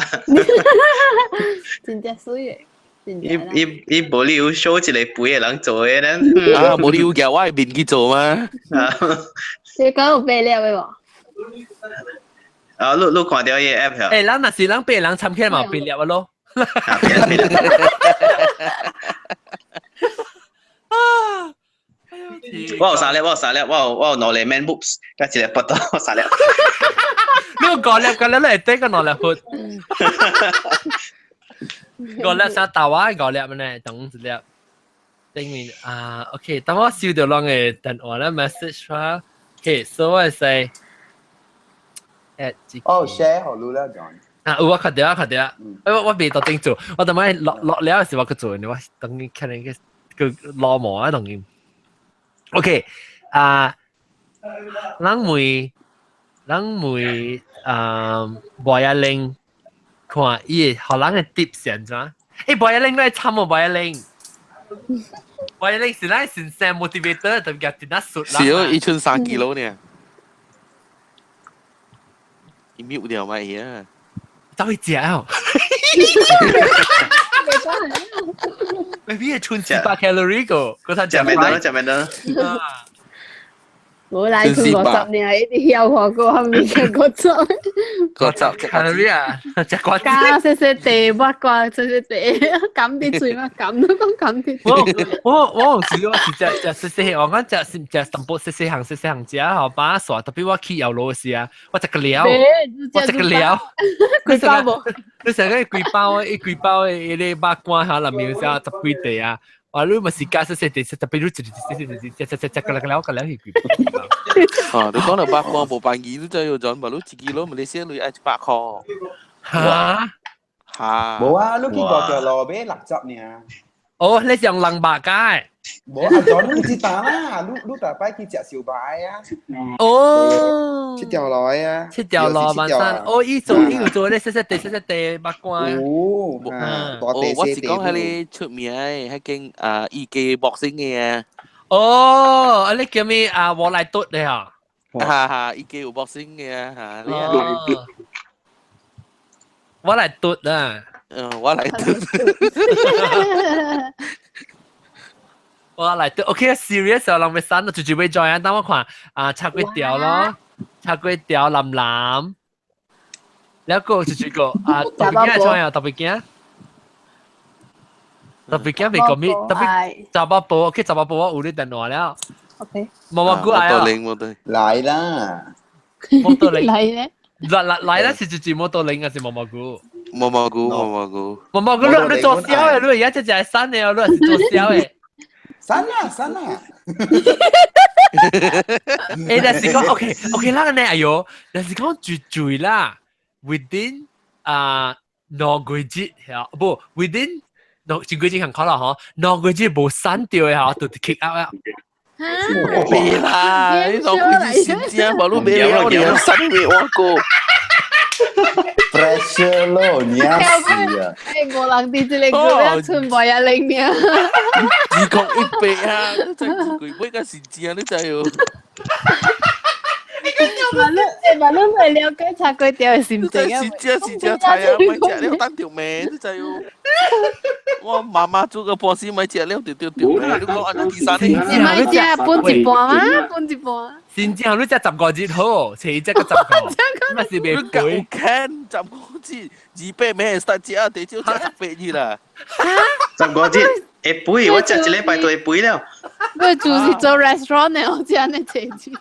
真正媠的。伊伊伊無理有 show 一個肥的人做的咧。啊，無理有叫我的面去做嗎？這個有白了的無？啊，你你看到伊個 app 欸，咱若是咱被人參起來嘛，變了咯。啊！我有三粒，我有三粒，我有兩個 man boobs，加一個腹肚，三粒。你有五粒，五粒你會得個兩粒腹。五粒啥豆啊？五粒呢？等一粒。頂面啊，OK，當我收到人的電話咧 message 啦，OK，所以我會使。哦，share 好你啦，John。啊，有我看到啊，看到啊。我未特定做，我等下落落了時我去做，我等於可能個個攞毛啊，等於。OK，啊，人問人問啊，無一玲看伊會予人的 tips 是按怎？欸，無一玲你會參無？無一玲，無一玲是咱先生 motivator，特別真啊熟啦。是哦，伊剩3 kilo 呢。伊 mute 掉咪啊？走去食哦。maybe 係剩400 calorie 個，嗰陣食麵得，食麵得。無來剩50呢，一直曉看過，後面嘅50。50 calorie 啊，食瓜子。加細細地，抹瓜細細地，減啲嘴嘛，減都講減啲。我有時我是食食細細，我講食食淡薄細細項細細項食，後把煞，特別我去藥路時啊，我食個了，我食個了。幾包無？你成個幾包，一幾包的迄個肉乾嚇，內面有啥十幾塊啊？哇！你嘛是加細細地，特別你一一一一食食食個了個了去幾包。啊！你講到肉乾無便宜，你知有陣，嘛你一 kilo 馬來西亞你愛100塊。嚇？嚇！無啊，你去五條路買60爾。哦，你是用200雞？無啊，陣你知道啦，你你逐擺去食燒賣啊。哦。七條路啊。七條路萬山，哦，伊做伊有做咧細細地細細地肉乾。哦，哦，我是講彼個出名的，彼間啊，伊家boxing的啊。哦，啊你叫咩啊？我來嘟的啊。哈哈，伊家有 boxing 的啊，哈。我來嘟啊。嗯，我來嘟。我來嘟，OK，serious 啊，人欲刪，就就欲 join 啊，等我看啊，插幾條咯，插幾條藍藍，แล้ว個就這個啊，特別驚 join 啊，特別驚，特別驚未講咩，特別雜包布，OK，雜包布我有你電話了，OK，毛毛菇來啊，來啦，摩托零，來咧，來來來啦，是就就摩托零還是毛毛菇？毛毛菇，毛毛菇，毛毛菇，你你做銷的，你而家只只係新的哦，你是做銷的。刪啦刪啦！欸，但是講 OK OK 啦，呢哎喲，但是講絕對啦，within 啊兩個月嚇，不 within 兩一個月很可能嗬，兩個月無刪掉的嚇，就 kick out 啦。別啦，你兩個月先正，無你袂了，你刪袂我個。 pressure 咯，你啊死啊！欸，無人佇這個月剩無一零爾。201啊，你真係貴，買個是正，你知哦。嘛你欸嘛你未了解炒粿條的心情啊？是正是正菜啊，莫食了等著命，你知哦。我媽媽煮個波斯，莫食了就著著命。你講按呢第三你莫食分一半嗎？分一半。先正你食15日好，找伊食個15個，嘛是袂肥。有can 15日200咩使食，最少食18日啦。 15日會肥，我食一禮拜就會肥了。我就是做 restaurant 的，我食按呢濟錢。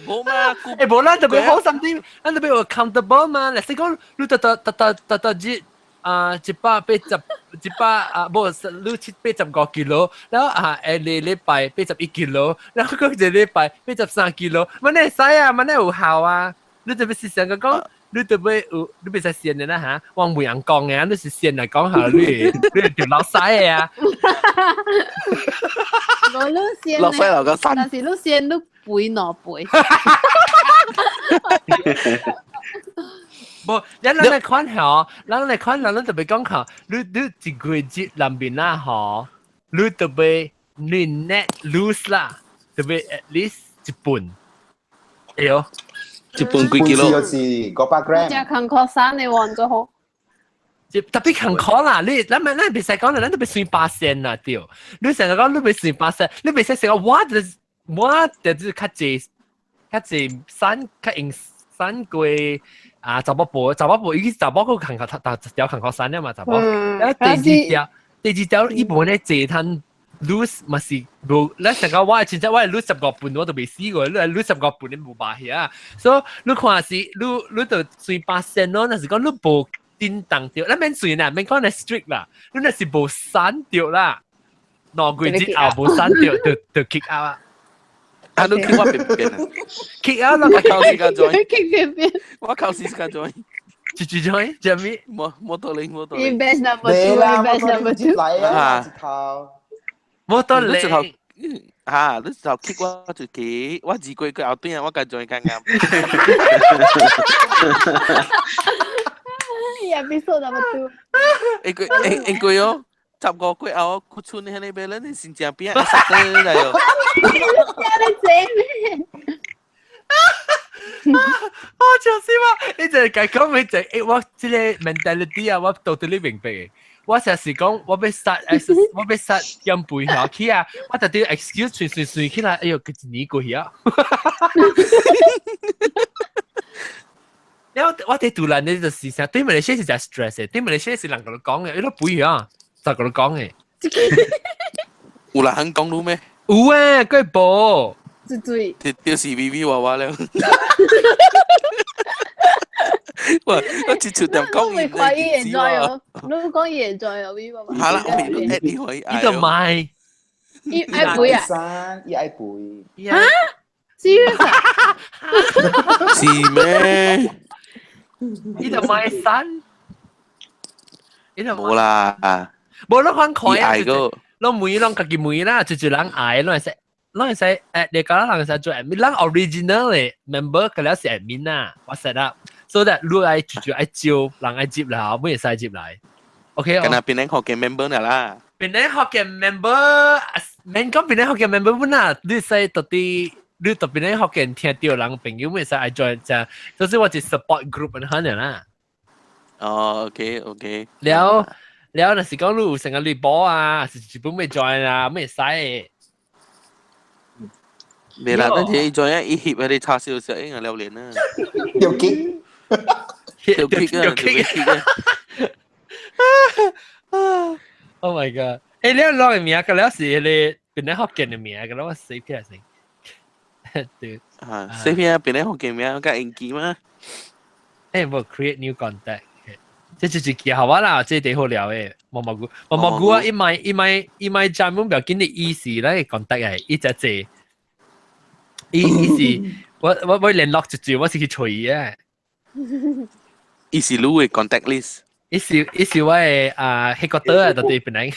無嘛，欸，無咱特別好 something，咱特別有 accountable 嘛。若是講你特特特特特特日啊，180一百啊，無你785 kilo，然後啊，下個禮拜81 kilo，然後閣一個禮拜83 kilo，按呢會使啊，按呢有效啊。你特別是想講，你特別有，你袂使先的啦嚇，我袂曉講的，你是先來講下，你你就老屎的啊。無你先，老屎老個山。但是你先你肥兩倍。無，咱來看吼，咱來看，咱特別講吼，你你一個月內面啦吼，你特別你 net lose 啦，特別 at least 一半，對哦，一半幾 kilo？就是500 gram。食艱苦衫的黃就好。特別勤苦啦，你咱咪咱袂使講啦，咱都欲算巴仙啦，對。你成日講你欲算巴仙，你袂使成個我就是較濟較濟散較用散過啊，查某婆查某婆伊查某個勤苦，條勤苦散了嘛，查某。啊，第二條第二條伊無咧濟趁 lose 嘛是無，咱成個我親戚我 lose 15磅我都未死過，你 lose 十五磅你無罷去啊。所以你看是你你就算巴仙咯，若是講你無叮當著，咱免算啦，免講你 strict 啦，你若是無散著啦，2個月之後無散著，就就 kick out 啊。啊，你 kick 我邊邊啊？kick out 咯，我靠時間 join ，kick 邊邊？我靠時間 join，住住 join，做咩？摩摩托零，摩托零。 Batch number two，batch number two。來啊，一頭。摩托零。啊！你就 kick 我一個，我2個月後轉啊，我共 join 剛啱。 Episode number two。一個一一個哦，15個月後，佢剩喺那邊，咱新正邊啊，殺得來哦。你這咩？我就是話，你就係講咪就係我這個 mentality 啊，我到底你明白嘅。我成時講，我欲殺，我欲殺減肥下去啊！我特啲 excuse 隨隨隨起來，哎呦，佢一年過去啊！然後我哋杜蘭呢就是啥？對馬來西亞是真 stress 嘅，對馬來西亞是人共你講嘅，伊都肥啊，就共你講嘅。有人肯講你咩？有啊，佢無。對對。就是咪咪娃娃了。喂，我直接點講伊。你講伊會知哦，你講伊會知哦，咪娃娃。好啦，我咪你可以。伊就買。伊愛肥啊？伊愛肥。嚇？serious 啊？是咩？伊就買衫。伊就冇啦。無你看看啊，攏每攏家己每啦，就就人愛，攏會使，攏會使誒，你講人會使做 admin，人 original 嘅 member 佢了是 admin 啊，我 set up，so that 你愛就就愛招，人愛接啦，每會使接來。OK 哦。敢若變咱福建 member 啦。變咱福建 member，免講變咱福建 member 本啊，你使到底你特別咱福建聽著人朋友會使愛 join 就，就是我一 support group 咁樣啦。哦，OK OK。了。了，若是講你有成個綠波啊，是日本未 join 啊，未使的。未啦，咱這 join 一翕嗰啲叉燒食應該了練啊。有 kick，有 kick 啊，有 kick 啊。Oh my god！欸，你攞嘅名，佢了是迄個變咧福建的名，佢我 save 起來先。對。啊，save 起來變咧福建名，較應記嗎？欸，無 create new contact。這就是記好啊啦，這地好聊的。毛毛菇，毛毛菇啊！一買一買一買專門不要緊的意思，咱會講得嘅，一隻字，伊伊是我我我聯絡一句，我是去揣伊嘅。伊是你的 contact list。伊是伊是我的啊，彼個島啊，到底本來。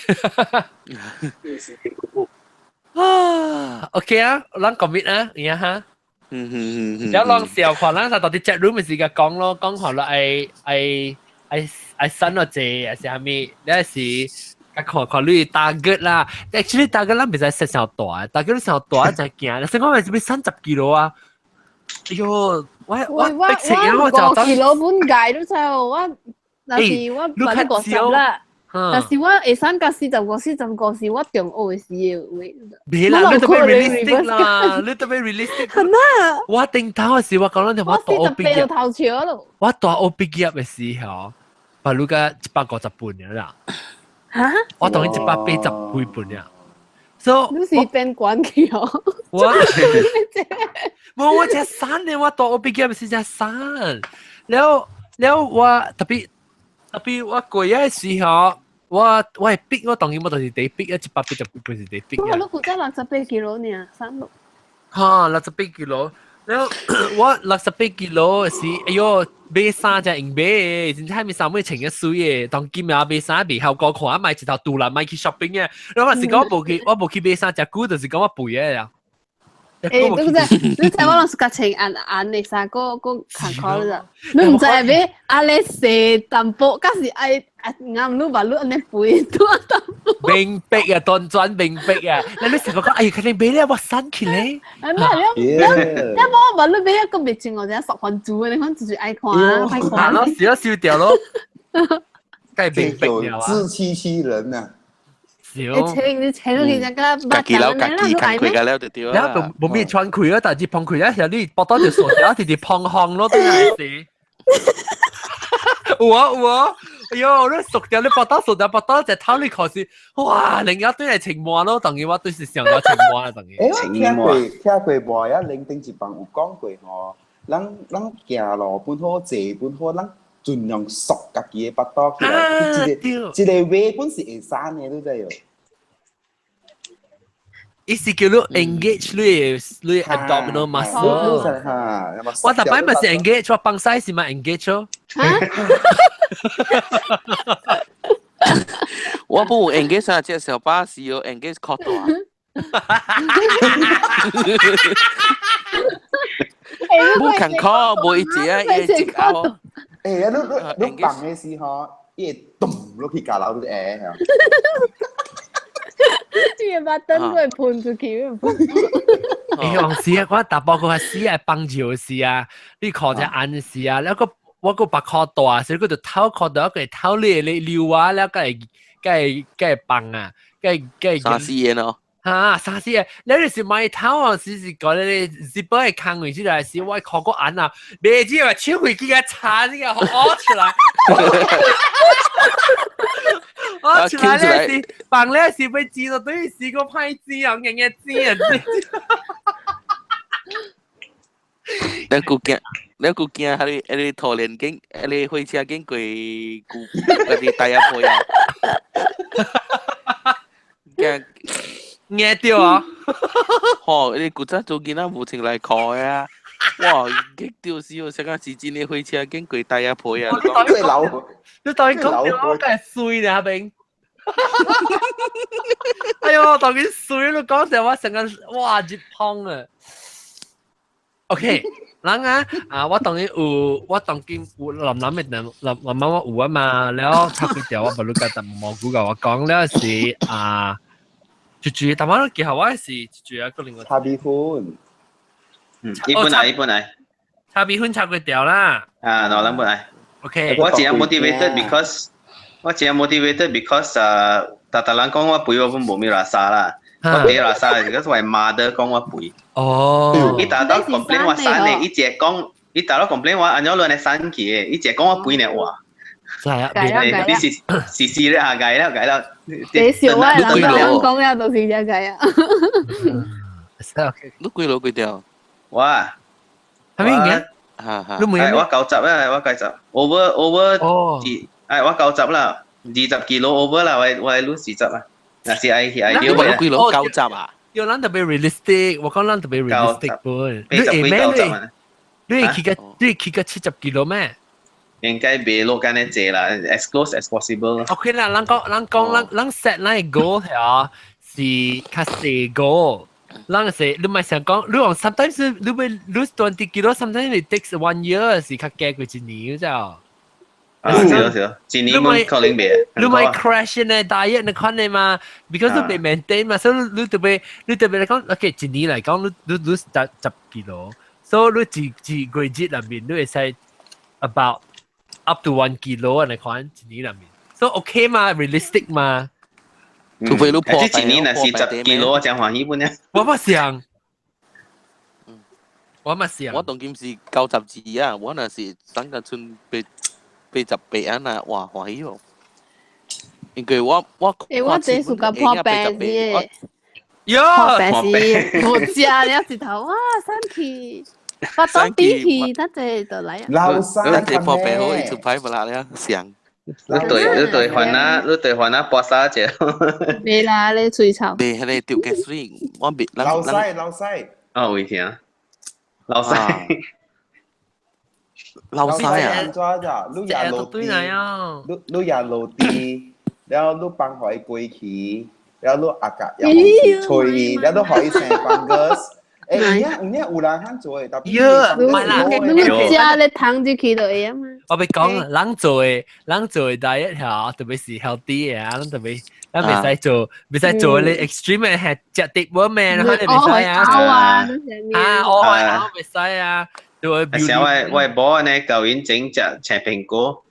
啊，OK 啊，咱 commit 啊，而家哈。嗯嗯嗯。了攏笑看，咱就到底 chat room 的時間講咯，講看落愛愛。愛愛散落濟，還是啥物？你是較看看你 target 啦。Actually target 咱袂使 set 傷大，target 傷大才驚。先講咪是欲30 kilo 啊？哎喲，我我逼死啊！我就5 kilo 本界都知哦，我若是我百分之50啦。但是我會瘦到45、45是我中學時的話。別啦，你特別 realistic 啦，你特別 realistic。係啊。我頂頭的時，我講咱我大學畢業。頭潮咯。我大學畢業的時候，把你個150磅了啦。嚇？我當180幾磅了。所以你是變管去哦。我。無，我才瘦呢，我大學畢業時才瘦。了了，我特別特別我過的時候。我我會逼我當然我就是第逼啊，180磅是第逼。我你負責68 kilo 呢，三六。嚇，68 kilo，然後我68 kilo 是，哎喲，買衫才用買，真正物衫買穿個水的，當今啊買衫袂效果看，買一頭杜蘭買去 shopping 嘅，然後我是講我無去，我無去買衫，誠久就是講我肥的啦。欸，你知你知我攏是較穿紅紅的衫，閣閣艱苦了。你毋知欲按呢細淡薄，敢是愛啊啱你把你按呢肥大淡薄。明白啊，端轉明白啊！你你成個講，哎，肯定買了，我瘦起來。啊，那你你你無把你買一個袂穿，我陣索番薯，你看就是愛看，愛看。啊，咯，笑笑掉咯。梗係明白了啊！自欺欺人啊！你請你請到佢只個家己了，家己看開個了就對啦。然後無咩穿開啊，但是碰開啊，時候你搏到就傻掉，直直碰空咯，都係是。有啊有啊，哎喲，你熟掉你搏到熟掉搏到隻頭你可是，哇！另一對係情魔咯，等於我對是上咗情魔啦，等於。誒，我聽過無啊？零頂一房有講過吼，咱咱行路本好，坐本好，咱盡量縮家己的腹肚起來，一個一個位本是會生的，你知無？伊是叫你 engage 你 abdominal muscle。我特擺咪是 engage，我放屎是咪 engage 咯？我不有 engage 啊，隻小巴士有 engage 較大。無艱苦，無一隻啊，一隻啊。欸，你放的時候，伊會咚落去閣樓就會。伊把燈都會噴出去。欸，往時啊，我大包個死啊，幫手時啊，你看只眼時啊，แล้ว個我個白殼大，所以佢就偷殼到一個偷你你撩啊，แล้ว個係個個放啊，個個三四個咯。嚇，三四個，你就是買偷啊，是是講你日本的空位出來時，我看個眼啊，未知話手會幾個叉呢個攞出來。我出來咧是放咧是被知道，等於是個歹子啊，硬硬子啊！你顧驚，你顧驚，喺你喺你拖連經，喺你火車經過古嗰啲大阿婆啊，驚硬掉啊！吼，你古早做囡仔無穿內褲啊！哇，激到死我！成個是真的火車經過大阿婆啊！你老，你當佢講我梗係衰啦，阿炳。哎呦，當佢衰你講成我成個哇熱碰啊！OK，人啊啊，我當然有，我當今有林林的林林林我有啊嘛，然後插幾條我無你家但蘑菇甲我講了是啊，就住，但我記下我是住啊個另外。茶米粉。嗯，一本來一本來。茶米粉插幾條啦。啊，兩本來。 OK。我真 motivated because 我真 motivated because 啊，逐逐人講我肥，我本無咩垃圾啦。我第一垃圾，because 我 mother 講我肥。哦。伊逐逐 complain 我瘦呢，伊一講，伊逐逐 complain 我按怎亂來瘦去的，伊一講我肥呢，哇！真係啊！你是是是咧啊，改了改了。你笑我人講了都是這個啊。你幾落幾條？我。係咪嘅？你冇我90啊，我90，over over 二，哎，我90啦，20 kilo over 啦，我係 lose 20啊。若是愛去愛你話幾落90啊？要咱特別 realistic，我講咱特別 realistic 本。你會咩？你會去個你會去個70 kilo 咩？應該袂落咁樣濟啦，as close as possible。 OK 啦，咱講咱講咱咱 set 咱個 goal 係啊，是較細 goal。咱是你咪想講，你講 sometimes 你會 lose 20 kilo，sometimes it takes one year 是較加過一年咋。啊，是咯是咯，一年冇可能袂。你咪 crash 呢 diet 你看你嘛，because 你被 maintain 嘛，所以你特別你特別嚟講，OK 一年嚟講，你你 lose 10 kilo，所以你一個月入面你會使 about up to 1 kilo 啊，你看一年入面，所以 OK 嘛，realistic 嘛。除非你破這一年若是10 kilo，我真歡喜本啊。我嘛想，我嘛想。我當今是92啊，我若是等個剩88啊，那哇歡喜哦。因為我欸，我這暑假破病是，喲，破病是，無食了一頭哇，生氣，發到脾氣，咱這就來啊。老細，咱這破病好，伊出牌不啦了，想。你對還啊，你對還啊，搏沙者。未啦，你吹臭。未，迄個掉嘅水，我未。老細，老細。哦，會聽。老細。老細啊！怎咋？你也落地，你也落地，然後你放予伊過去，然後你阿甲又吹，然後你予伊生 fungus。欸，有影有人肯做的，特別。喲，唔係啦，你食咧湯入去就會啊嘛。我欲講，人做的 diet 嚇，特別是 healthy 的啊，咱特別，咱袂使做，袂使做咧 extreme 的係食得無咩，咱袂使啊。啊，啊，我我袂使啊。啊，像我某呢，舊年整隻青蘋果。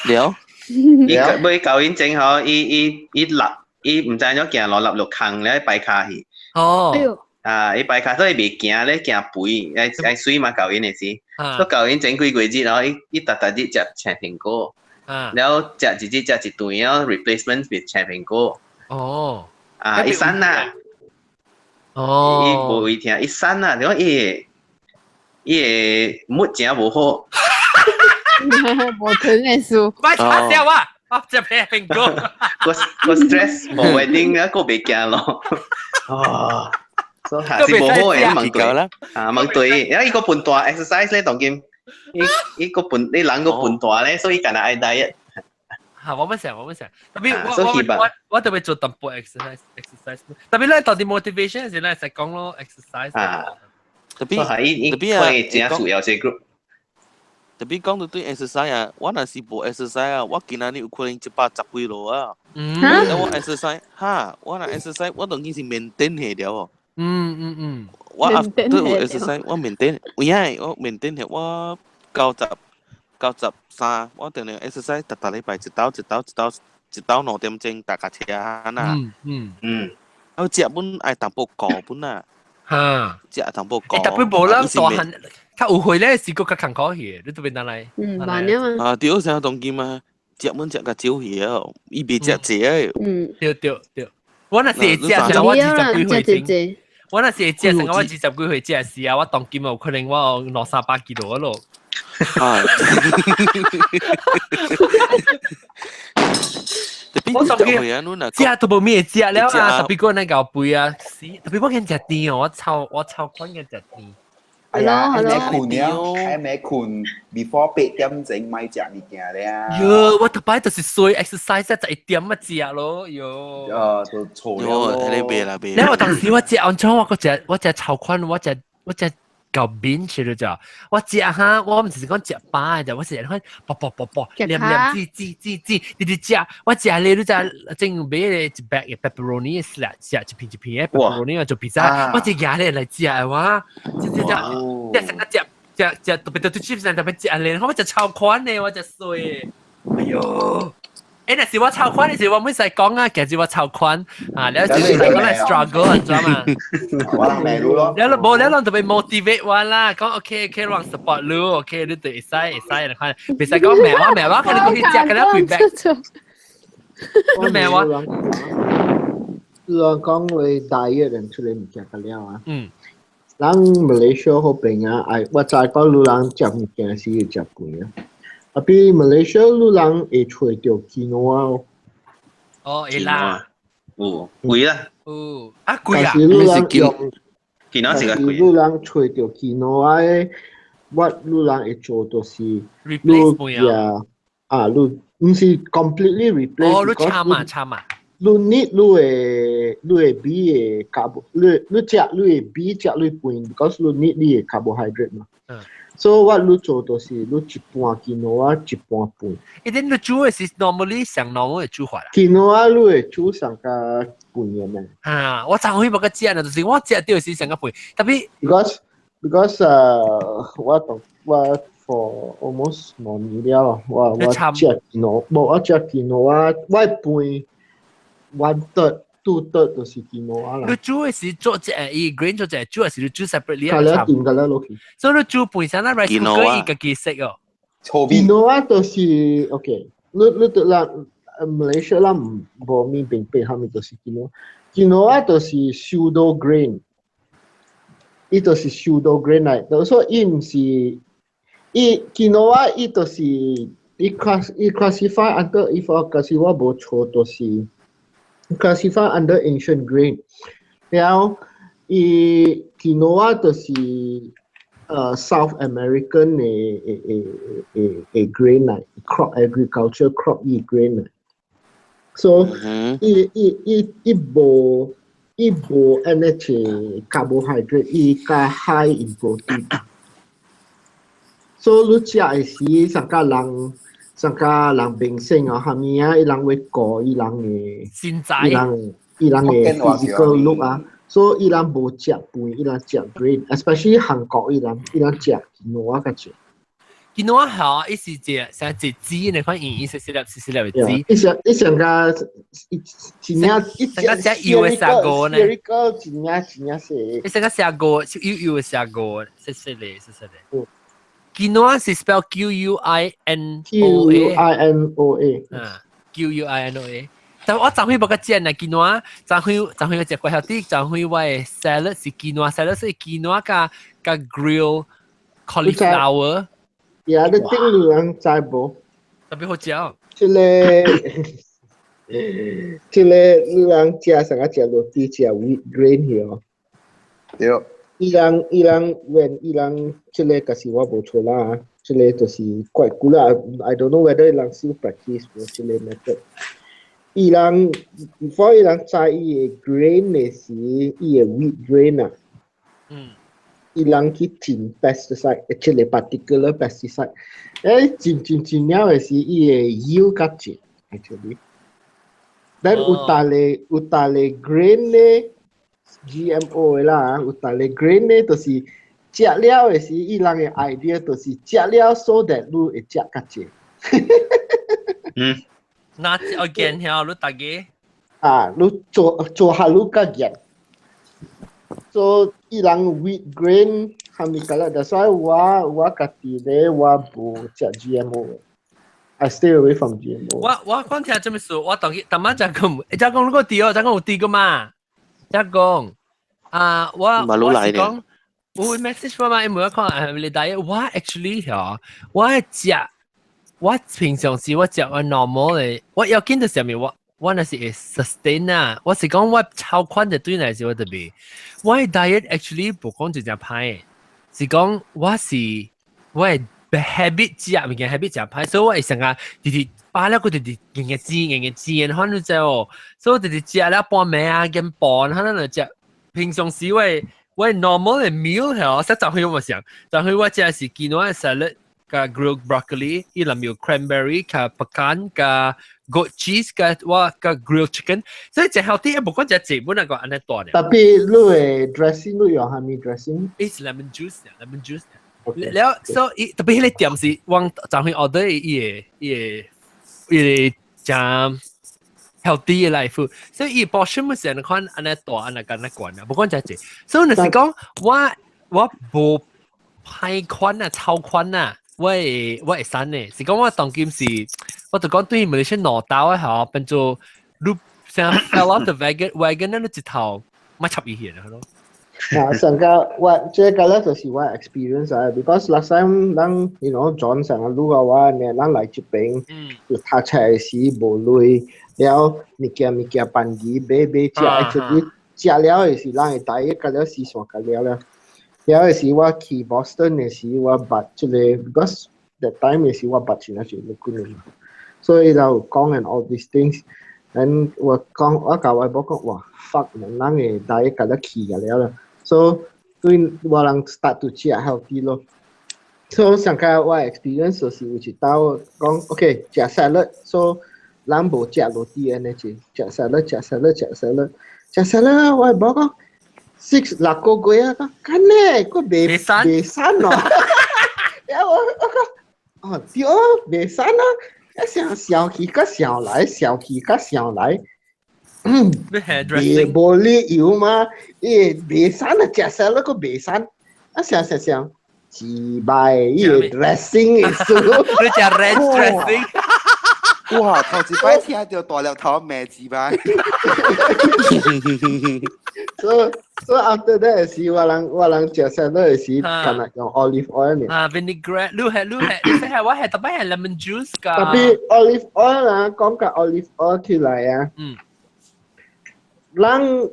了。伊買舊年整好，伊伊伊立，伊毋知影行落立落空咧擺跤去。哦。啊！伊擺跤所以袂行咧，行肥，愛愛水嘛舊年的時。所以舊年前幾個月，然後伊伊逐逐日食青蘋果。然後食一日食一頓，然後 replacement 是青蘋果。哦。啊！伊瘦啦。哦。伊無胃疼，伊瘦啦，你講伊伊的木誠無好。無疼的事。擺卡笑啊！我食蘋果。個個 stress 無 wedding 啊，個袂行咯。哦。所以還是無好嘅，問對啦。啊，問對，因為伊個笨大 exercise 咧，當今，伊伊個笨，你人個笨大咧，所以干焦愛 diet。嚇！我乜成，我乜成，特別我我我我特別做淡薄 exercise exercise，特別咧到底 motivation 是咧，實講咯 exercise。啊，特別特別啊，真需要這 group。特別講到對 exercise 啊，我若是無 exercise 啊，我今仔日有可能110幾落啊。嗯。我 exercise 哈，我若 exercise，我當今是 maintain 下了哦。我啊對有 exercise，我 maintain，有影我 maintain 下，我93，我定定 exercise，逐逐禮拜一斗一斗一斗一斗2點鐘，踏架車啊。我食本愛淡薄顧本啊。食淡薄顧。特別無啦，大漢較有會咧，是閣較艱苦去，你特別哪來？嗯，慢了嘛。啊，對，啥當今嘛，食本食較少去哦，伊袂食濟的。對對對，我若是會食，像我20幾歲前。我若是會食，像我20幾歲食時啊，我當今有可能我有兩三百幾囉咯。啊！我當今食都無咩食了啊，特別講那個肥啊，死！特別我見食甜哦，我超我超款嘅食甜。哎呀，還沒睏了，還沒睏，before 8點鐘莫食物件了。喲，我特擺就是衰 exercise 11點啊食咯，喲。啊，就錯了咯。你別啦別。然後當時我食安怎我閣食，我食超款，我食我食夠面食了就，我食哈，我毋是講食飽的，我是看啵啵啵啵，黏黏滋滋滋滋，直直食，我食咧你知正買咧一 bag 嘅 pepperoni 食食一片一片嘅 pepperoni 做 pizza，我一夾咧來食的話，食食食，食成個食食食特別特別 chips 特別食咧，我食超款的，我食衰，哎喲！欸，若是我超款的時，我唔使講啊，其實我超款啊，了就是講來 struggle，你知嘛？我人罵你咯。了無了，人特別 motivate 我啦，講 OK OK，人 support 你，OK，你就會使會使，你看，袂使講罵我罵我，看你過去食，個了 feedback。你罵我。人講你 diet 人出來物件個了啊。人馬來西亞嗰邊啊，哎，我知講你人食物件是會食肥啊。啊，比馬來西亞你人會揣著 quinoa 哦。哦，會啦。有貴啦。有啊貴啊。但是你人用， quinoa 是較貴。但是你人揣著 quinoa 的，我你人會做就是 replace 啊，你毋是 completely replace。哦，你摻嘛摻嘛。你 need 你的你的米的 carbo，你你食你的米食你飯，because 你 need 你的 carbohydrate 嘛。所以我你做就是你一半 quinoa 一半飯。伊陣你煮的是 normally 上 normal 的煮法啦。 quinoa 你會煮上較飯的咩？啊，我昨昏無個食呢，就是我食到是上較肥，特別 because 我當我 for almost 2年了，我我食 quinoa，無我食 quinoa，我飯 1/3 2/3 就是 quinoa 啦。你煮的是做一個伊 grain 做一個煮，還是你煮 separately 較了定較了落去。所以你煮本身那 rice cooker 伊家己食哦。 quinoa 就是 OK，你你對啦，馬來西亞咱無物明白啥物就是 quinoa。quinoa 就是 pseudo grain，伊就是 pseudo grain 來，所以伊毋是伊 quinoa 伊就是伊 class 伊 classify under if 我假使我無錯就是 classify under ancient grain，然後伊 quinoa 就是South American 的的的的的 grain 來，crop agriculture crop 伊 grain 來，所以伊伊伊伊無伊無按呢濟 carbohydrate，伊較 high in protein。所以你食的時，上較人上較人明星啊，啥物啊，伊人會顧伊人的，身材，伊人伊人的 physical look 啊，所以伊人無食飯，伊人食 grain，especially 韓國伊人伊人食 quinoa 較濟。quinoa 好，伊是一像一支那款圓圓細細粒細細粒的籽。伊上伊上個一真正一成個隻幼的砂鍋呢？一個真正真正細。伊成個砂鍋，幼幼的砂鍋，細細粒細細粒。Quinoa 是 spell Q U I N O A。 Q U I N O A。啊，Q U I N O A。但我昨昏無個煎啊，quinoa，昨昏昨昏我食過曉得，昨昏我的 salad 是 quinoa salad，是 quinoa 加加 grill cauliflower。呀，你頂你人知無？特別好食。這個這個你人食啥個食落地食 wheat grain 去哦。對。伊人伊人 when 伊人這個可是我無錯啦，這個就是怪古啦。I don't know whether 伊人 still practice 無這個 method。伊人 before 伊人知伊的 grain 的時，伊的 wheat grain 啊，伊人去浸 pesticide，這個 particular pesticide，誒浸浸浸了的時，伊的 yield 較濟，actually。Then 有大個有大個 grain 咧，GMO 的啦，有大個 grain 咧，就是食了的時，伊人的 idea 就是食了 so that 你會食較濟。那我見曉你大家。啊，你做做下你較嚴。做伊人 wheat grain 係咪個啦？that's why 我我家己咧，我無食 GMO。I stay away from GMO。我我講聽這麼說，我當佢當晚就講，就講你個地哦，就講有地個嘛，就講啊，我我是講，我會 message 我嘛，因為我看係你大我 actually 嗬，我食，我平常時我食我 normal 嘅，我要緊的上面我。我那是會 sustain 啊！我是講我超寬的對來是我特別，我的 diet actually 無講真正歹，是講我是我的 habit 食物件 habit 食歹，所以我會成日直直飽了，佢直直硬硬煎硬硬煎，反正就哦，所以直直食了半暝啊，兼半，可能就食。平常時我我 normal 的 meal 係我實昨昏我想，昨昏我食是 quinoa salad 加 grilled broccoli，伊內面有 cranberry 加 pecan 加 goat cheese 加我加 grilled chicken，所以食 healthy 無管食濟本來個按呢大呢。 Tapi 你的 dressing 你用啥物 dressing？ It's lemon juice，lemon juice。了，所以特別彼個店是往昨昏 order 伊個伊個伊個誠 healthy 的 life，所以伊 portion 是按呢款按呢大按呢按呢懸啊，無管食濟。所以就是講我我無歹款啊，超款啊。我會我會瘦呢，是講我當今是，我就講對馬來西亞兩刀的吼，變做你像 fell off the wagon wagon 那你一頭莫插伊去咯。啊，上個我這個咧就是我 experience 啊，because last time 咱 you know John 上個路啊，我呢咱來這邊，就讀冊時無鐳，了物件物件便宜買買食，actually 食了的是咱會大約個了時線個了了。了時我去 Boston 的時，我捌這個，because that time 的時我捌真係是六幾年，所以就講 and all these things，and 我講我共我某講，哇 fuck，人的 diet 甲了去個了啦，所以對我人 start to 食 healthy 咯。所以上個我 experience 就是有一道講，OK 食 salad，so 咱無食落地按呢隻，食 salad 食 salad 食 salad 食 salad，我某講。six 六個月啊，講幹呢，個袂袂瘦咯。然後我我講，哦對，袂瘦啊，一想笑去甲笑來，笑去甲笑來。嗯，袂無理由嘛，伊袂瘦啊，食 salad 個袂瘦，啊想想想，一擺伊個 dressing 的數，你食 ranch dressing。哇！頭一擺聽到大粒頭罵一擺。 So so after that 時，我人我人食 salad 的時，敢若用 olive oil 呢。啊，vinaigrette，你係你係，你係我係特別係 lemon juice 㗎。 Tapi olive oil 啊，講個 olive oil 起來啊，人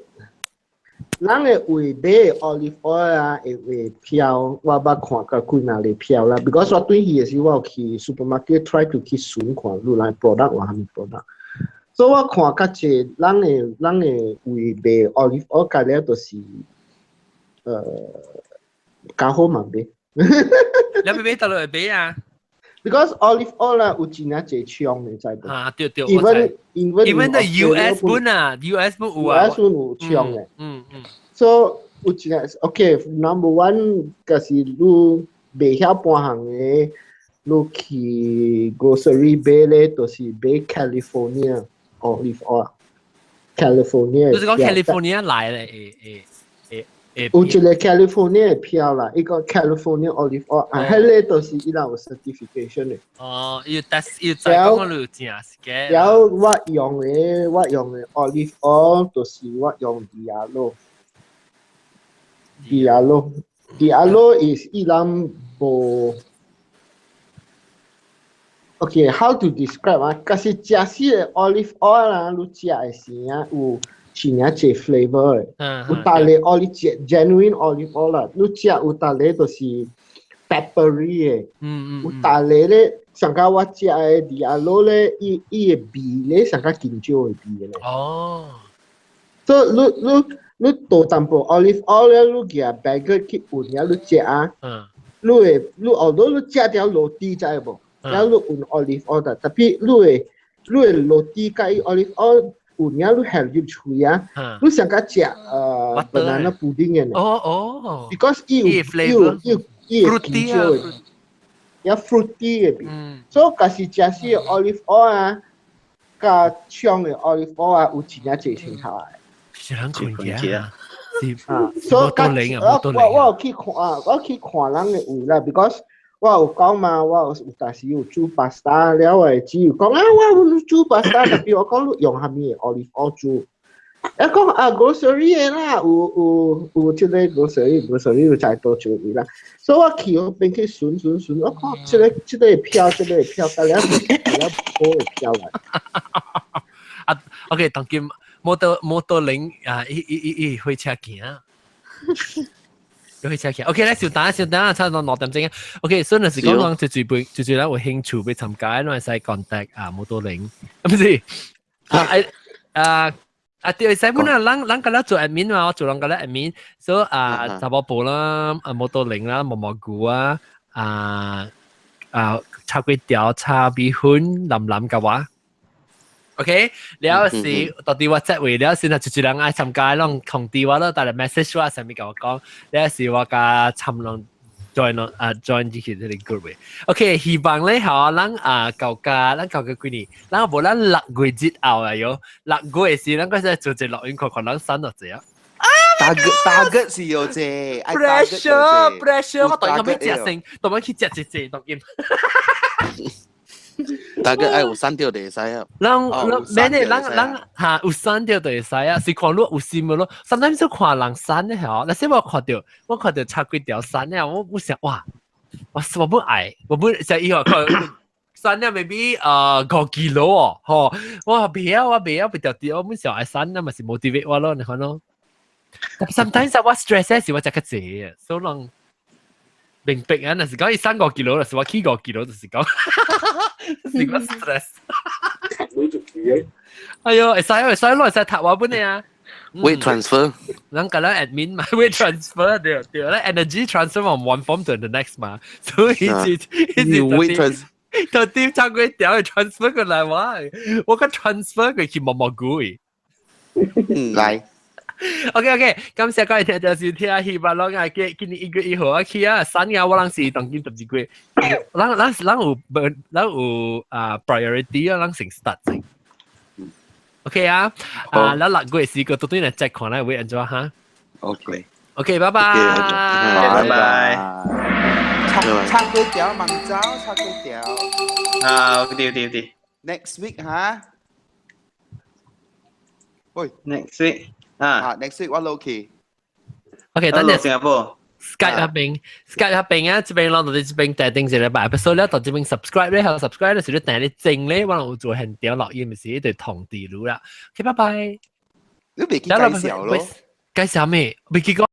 人的胃買 olive oil 啊，會會飄，我捌看過幾若個飄啦。Because 我對去的時，我有去 supermarket try to 去選看，你來 product 有啥物 product。所以我看較濟人的人的胃買 olive oil 加了就是呃較好嘛買。你買買到落去買啊？ Because olive oil 啊有真正濟槍的，知無？啊對對，even even even the US 本啊，US 本有啊，US 本有槍的。So 有真正 OK number one 就是你袂曉半項的，你去 grocery 買咧，就是買 California olive oil。California 就是講 California 來咧，誒誒誒。有一個 California 的票啦，一個 California olive oil，啊，彼個就是伊人有 certification 的。哦，要 test 要再講你正是嘅。然後我用的 olive oil 就是我用 Diallo。Diallo，Diallo is 伊人無。Okay, how to describe 啊？可是食死的 olive oil 啊，你食的時啊有真正濟 flavor 的。有逐個 olive genuine olive oil 啦，你食有逐個就是 peppery 的。有逐個咧，上較我食的 Diallo 咧，伊伊的味咧，上較金蕉的味咧。所以你你你倒淡薄 olive oil 咧，你舉 baguette 去混了，你食啊。你會你 although 你食條落地知無？然後你混 olive oil 的，tapi 你會落地佮伊 olive oil 有影你含入喙啊，你上較食banana pudding 的呢。Because 伊有伊有伊有伊會金蕉的，有 fruity 的味。所以假是食死 olive oil 啊，佮廠的 olive oil 啊，有真正濟相頭的。是人困嘅啊！啊，所以我我我有去看，我去看人的位啦，because 我有講嘛，我有有當時有煮 pasta 了，我的姊有講啊，我有煮 pasta，tapi 我講你用啥物 olive oil 煮？伊講啊，grocery 的啦，有有有這個 grocery，grocery 有在多少位啦。所以我去嗰邊去選選選，我看這個這個票，這個票，甲了了好的票來。啊，OK，當今摩托摩托輪啊，伊伊伊伊火車行。有火車行。OK，來稍等稍等，差唔多2點鐘啊。OK，所以若是講講最最最最最咱有興趣欲參加，咱會使 contact 啊摩托輪，啊毋是啊啊啊對，使本啊，咱咱個咧做 admin 嘛，我做人個咧 admin，所以啊查某婆啦，啊摩托輪啦，毛毛菇啊，啊啊炒粿條、炒米粉、淋淋嘅話。OK，了是到底我這位了是，若一一人愛參加，攏通知我咯，帶來 message 我，啥物共我講，了是我共參攏 join 咯，啊 join 進去這個 group 的。OK，希望咧吼，咱啊舊家，咱舊家幾年，咱無咱6月節後啊喲，6月時，咱閣使做一錄音，看看咱瘦偌濟啊。 target target 是有這 pressure pressure，我當然欲食先，當然去食一隻當然。大概愛有刪掉就會使啊。人人免的，人人嚇有刪掉就會使啊，是看你有心無咯。sometimes 就看人瘦的吼，若是我看到炒幾條瘦的，我我想哇，我我不愛，我不想以後看瘦了 maybe 5 kilo 哦，吼，我袂曉我袂曉別條啲，我本想愛瘦啊，嘛是 motivate 我咯，你看咯。sometimes 我 stress 時我食較濟，所以人明白啊，若是講伊瘦5 kilo，若是我起五 kilo，就是講是我 stress。哎喲，會使會使，攞會使讀我本的啊。 Weight transfer。人個人 admin 嘛，weight transfer 對對，咧 energy transfer from one form to the next 嘛，所以是是 weight transfer。到底炒粿條會 transfer 過來我，我個 transfer 過去毛毛菇。來。 OK OK，感謝各位聽眾收聽，希望攏愛記今年1月1號我去啊，三亞我人是當今12月，咱咱咱有咱有啊 priority 啊，咱先 start 先。OK 啊，啊，咱6月時個到底來再看來會按怎哈？OK。 OK，拜拜。拜拜。炒炒粿條猛走，炒粿條。啊，對對對。 Next week 哈？喂，Next week。啊，next week 我落去。 OK，等陣新加坡。 Skype 那邊，Skype 那邊啊，這邊攏到這邊訂定一禮拜 episode 咧，到這邊 subscribe 咧，後 subscribe 咧，是你訂你整咧，我有做現場錄音時就通知你啦。OK，拜拜。你袂記介紹咯？介紹咩？袂記講。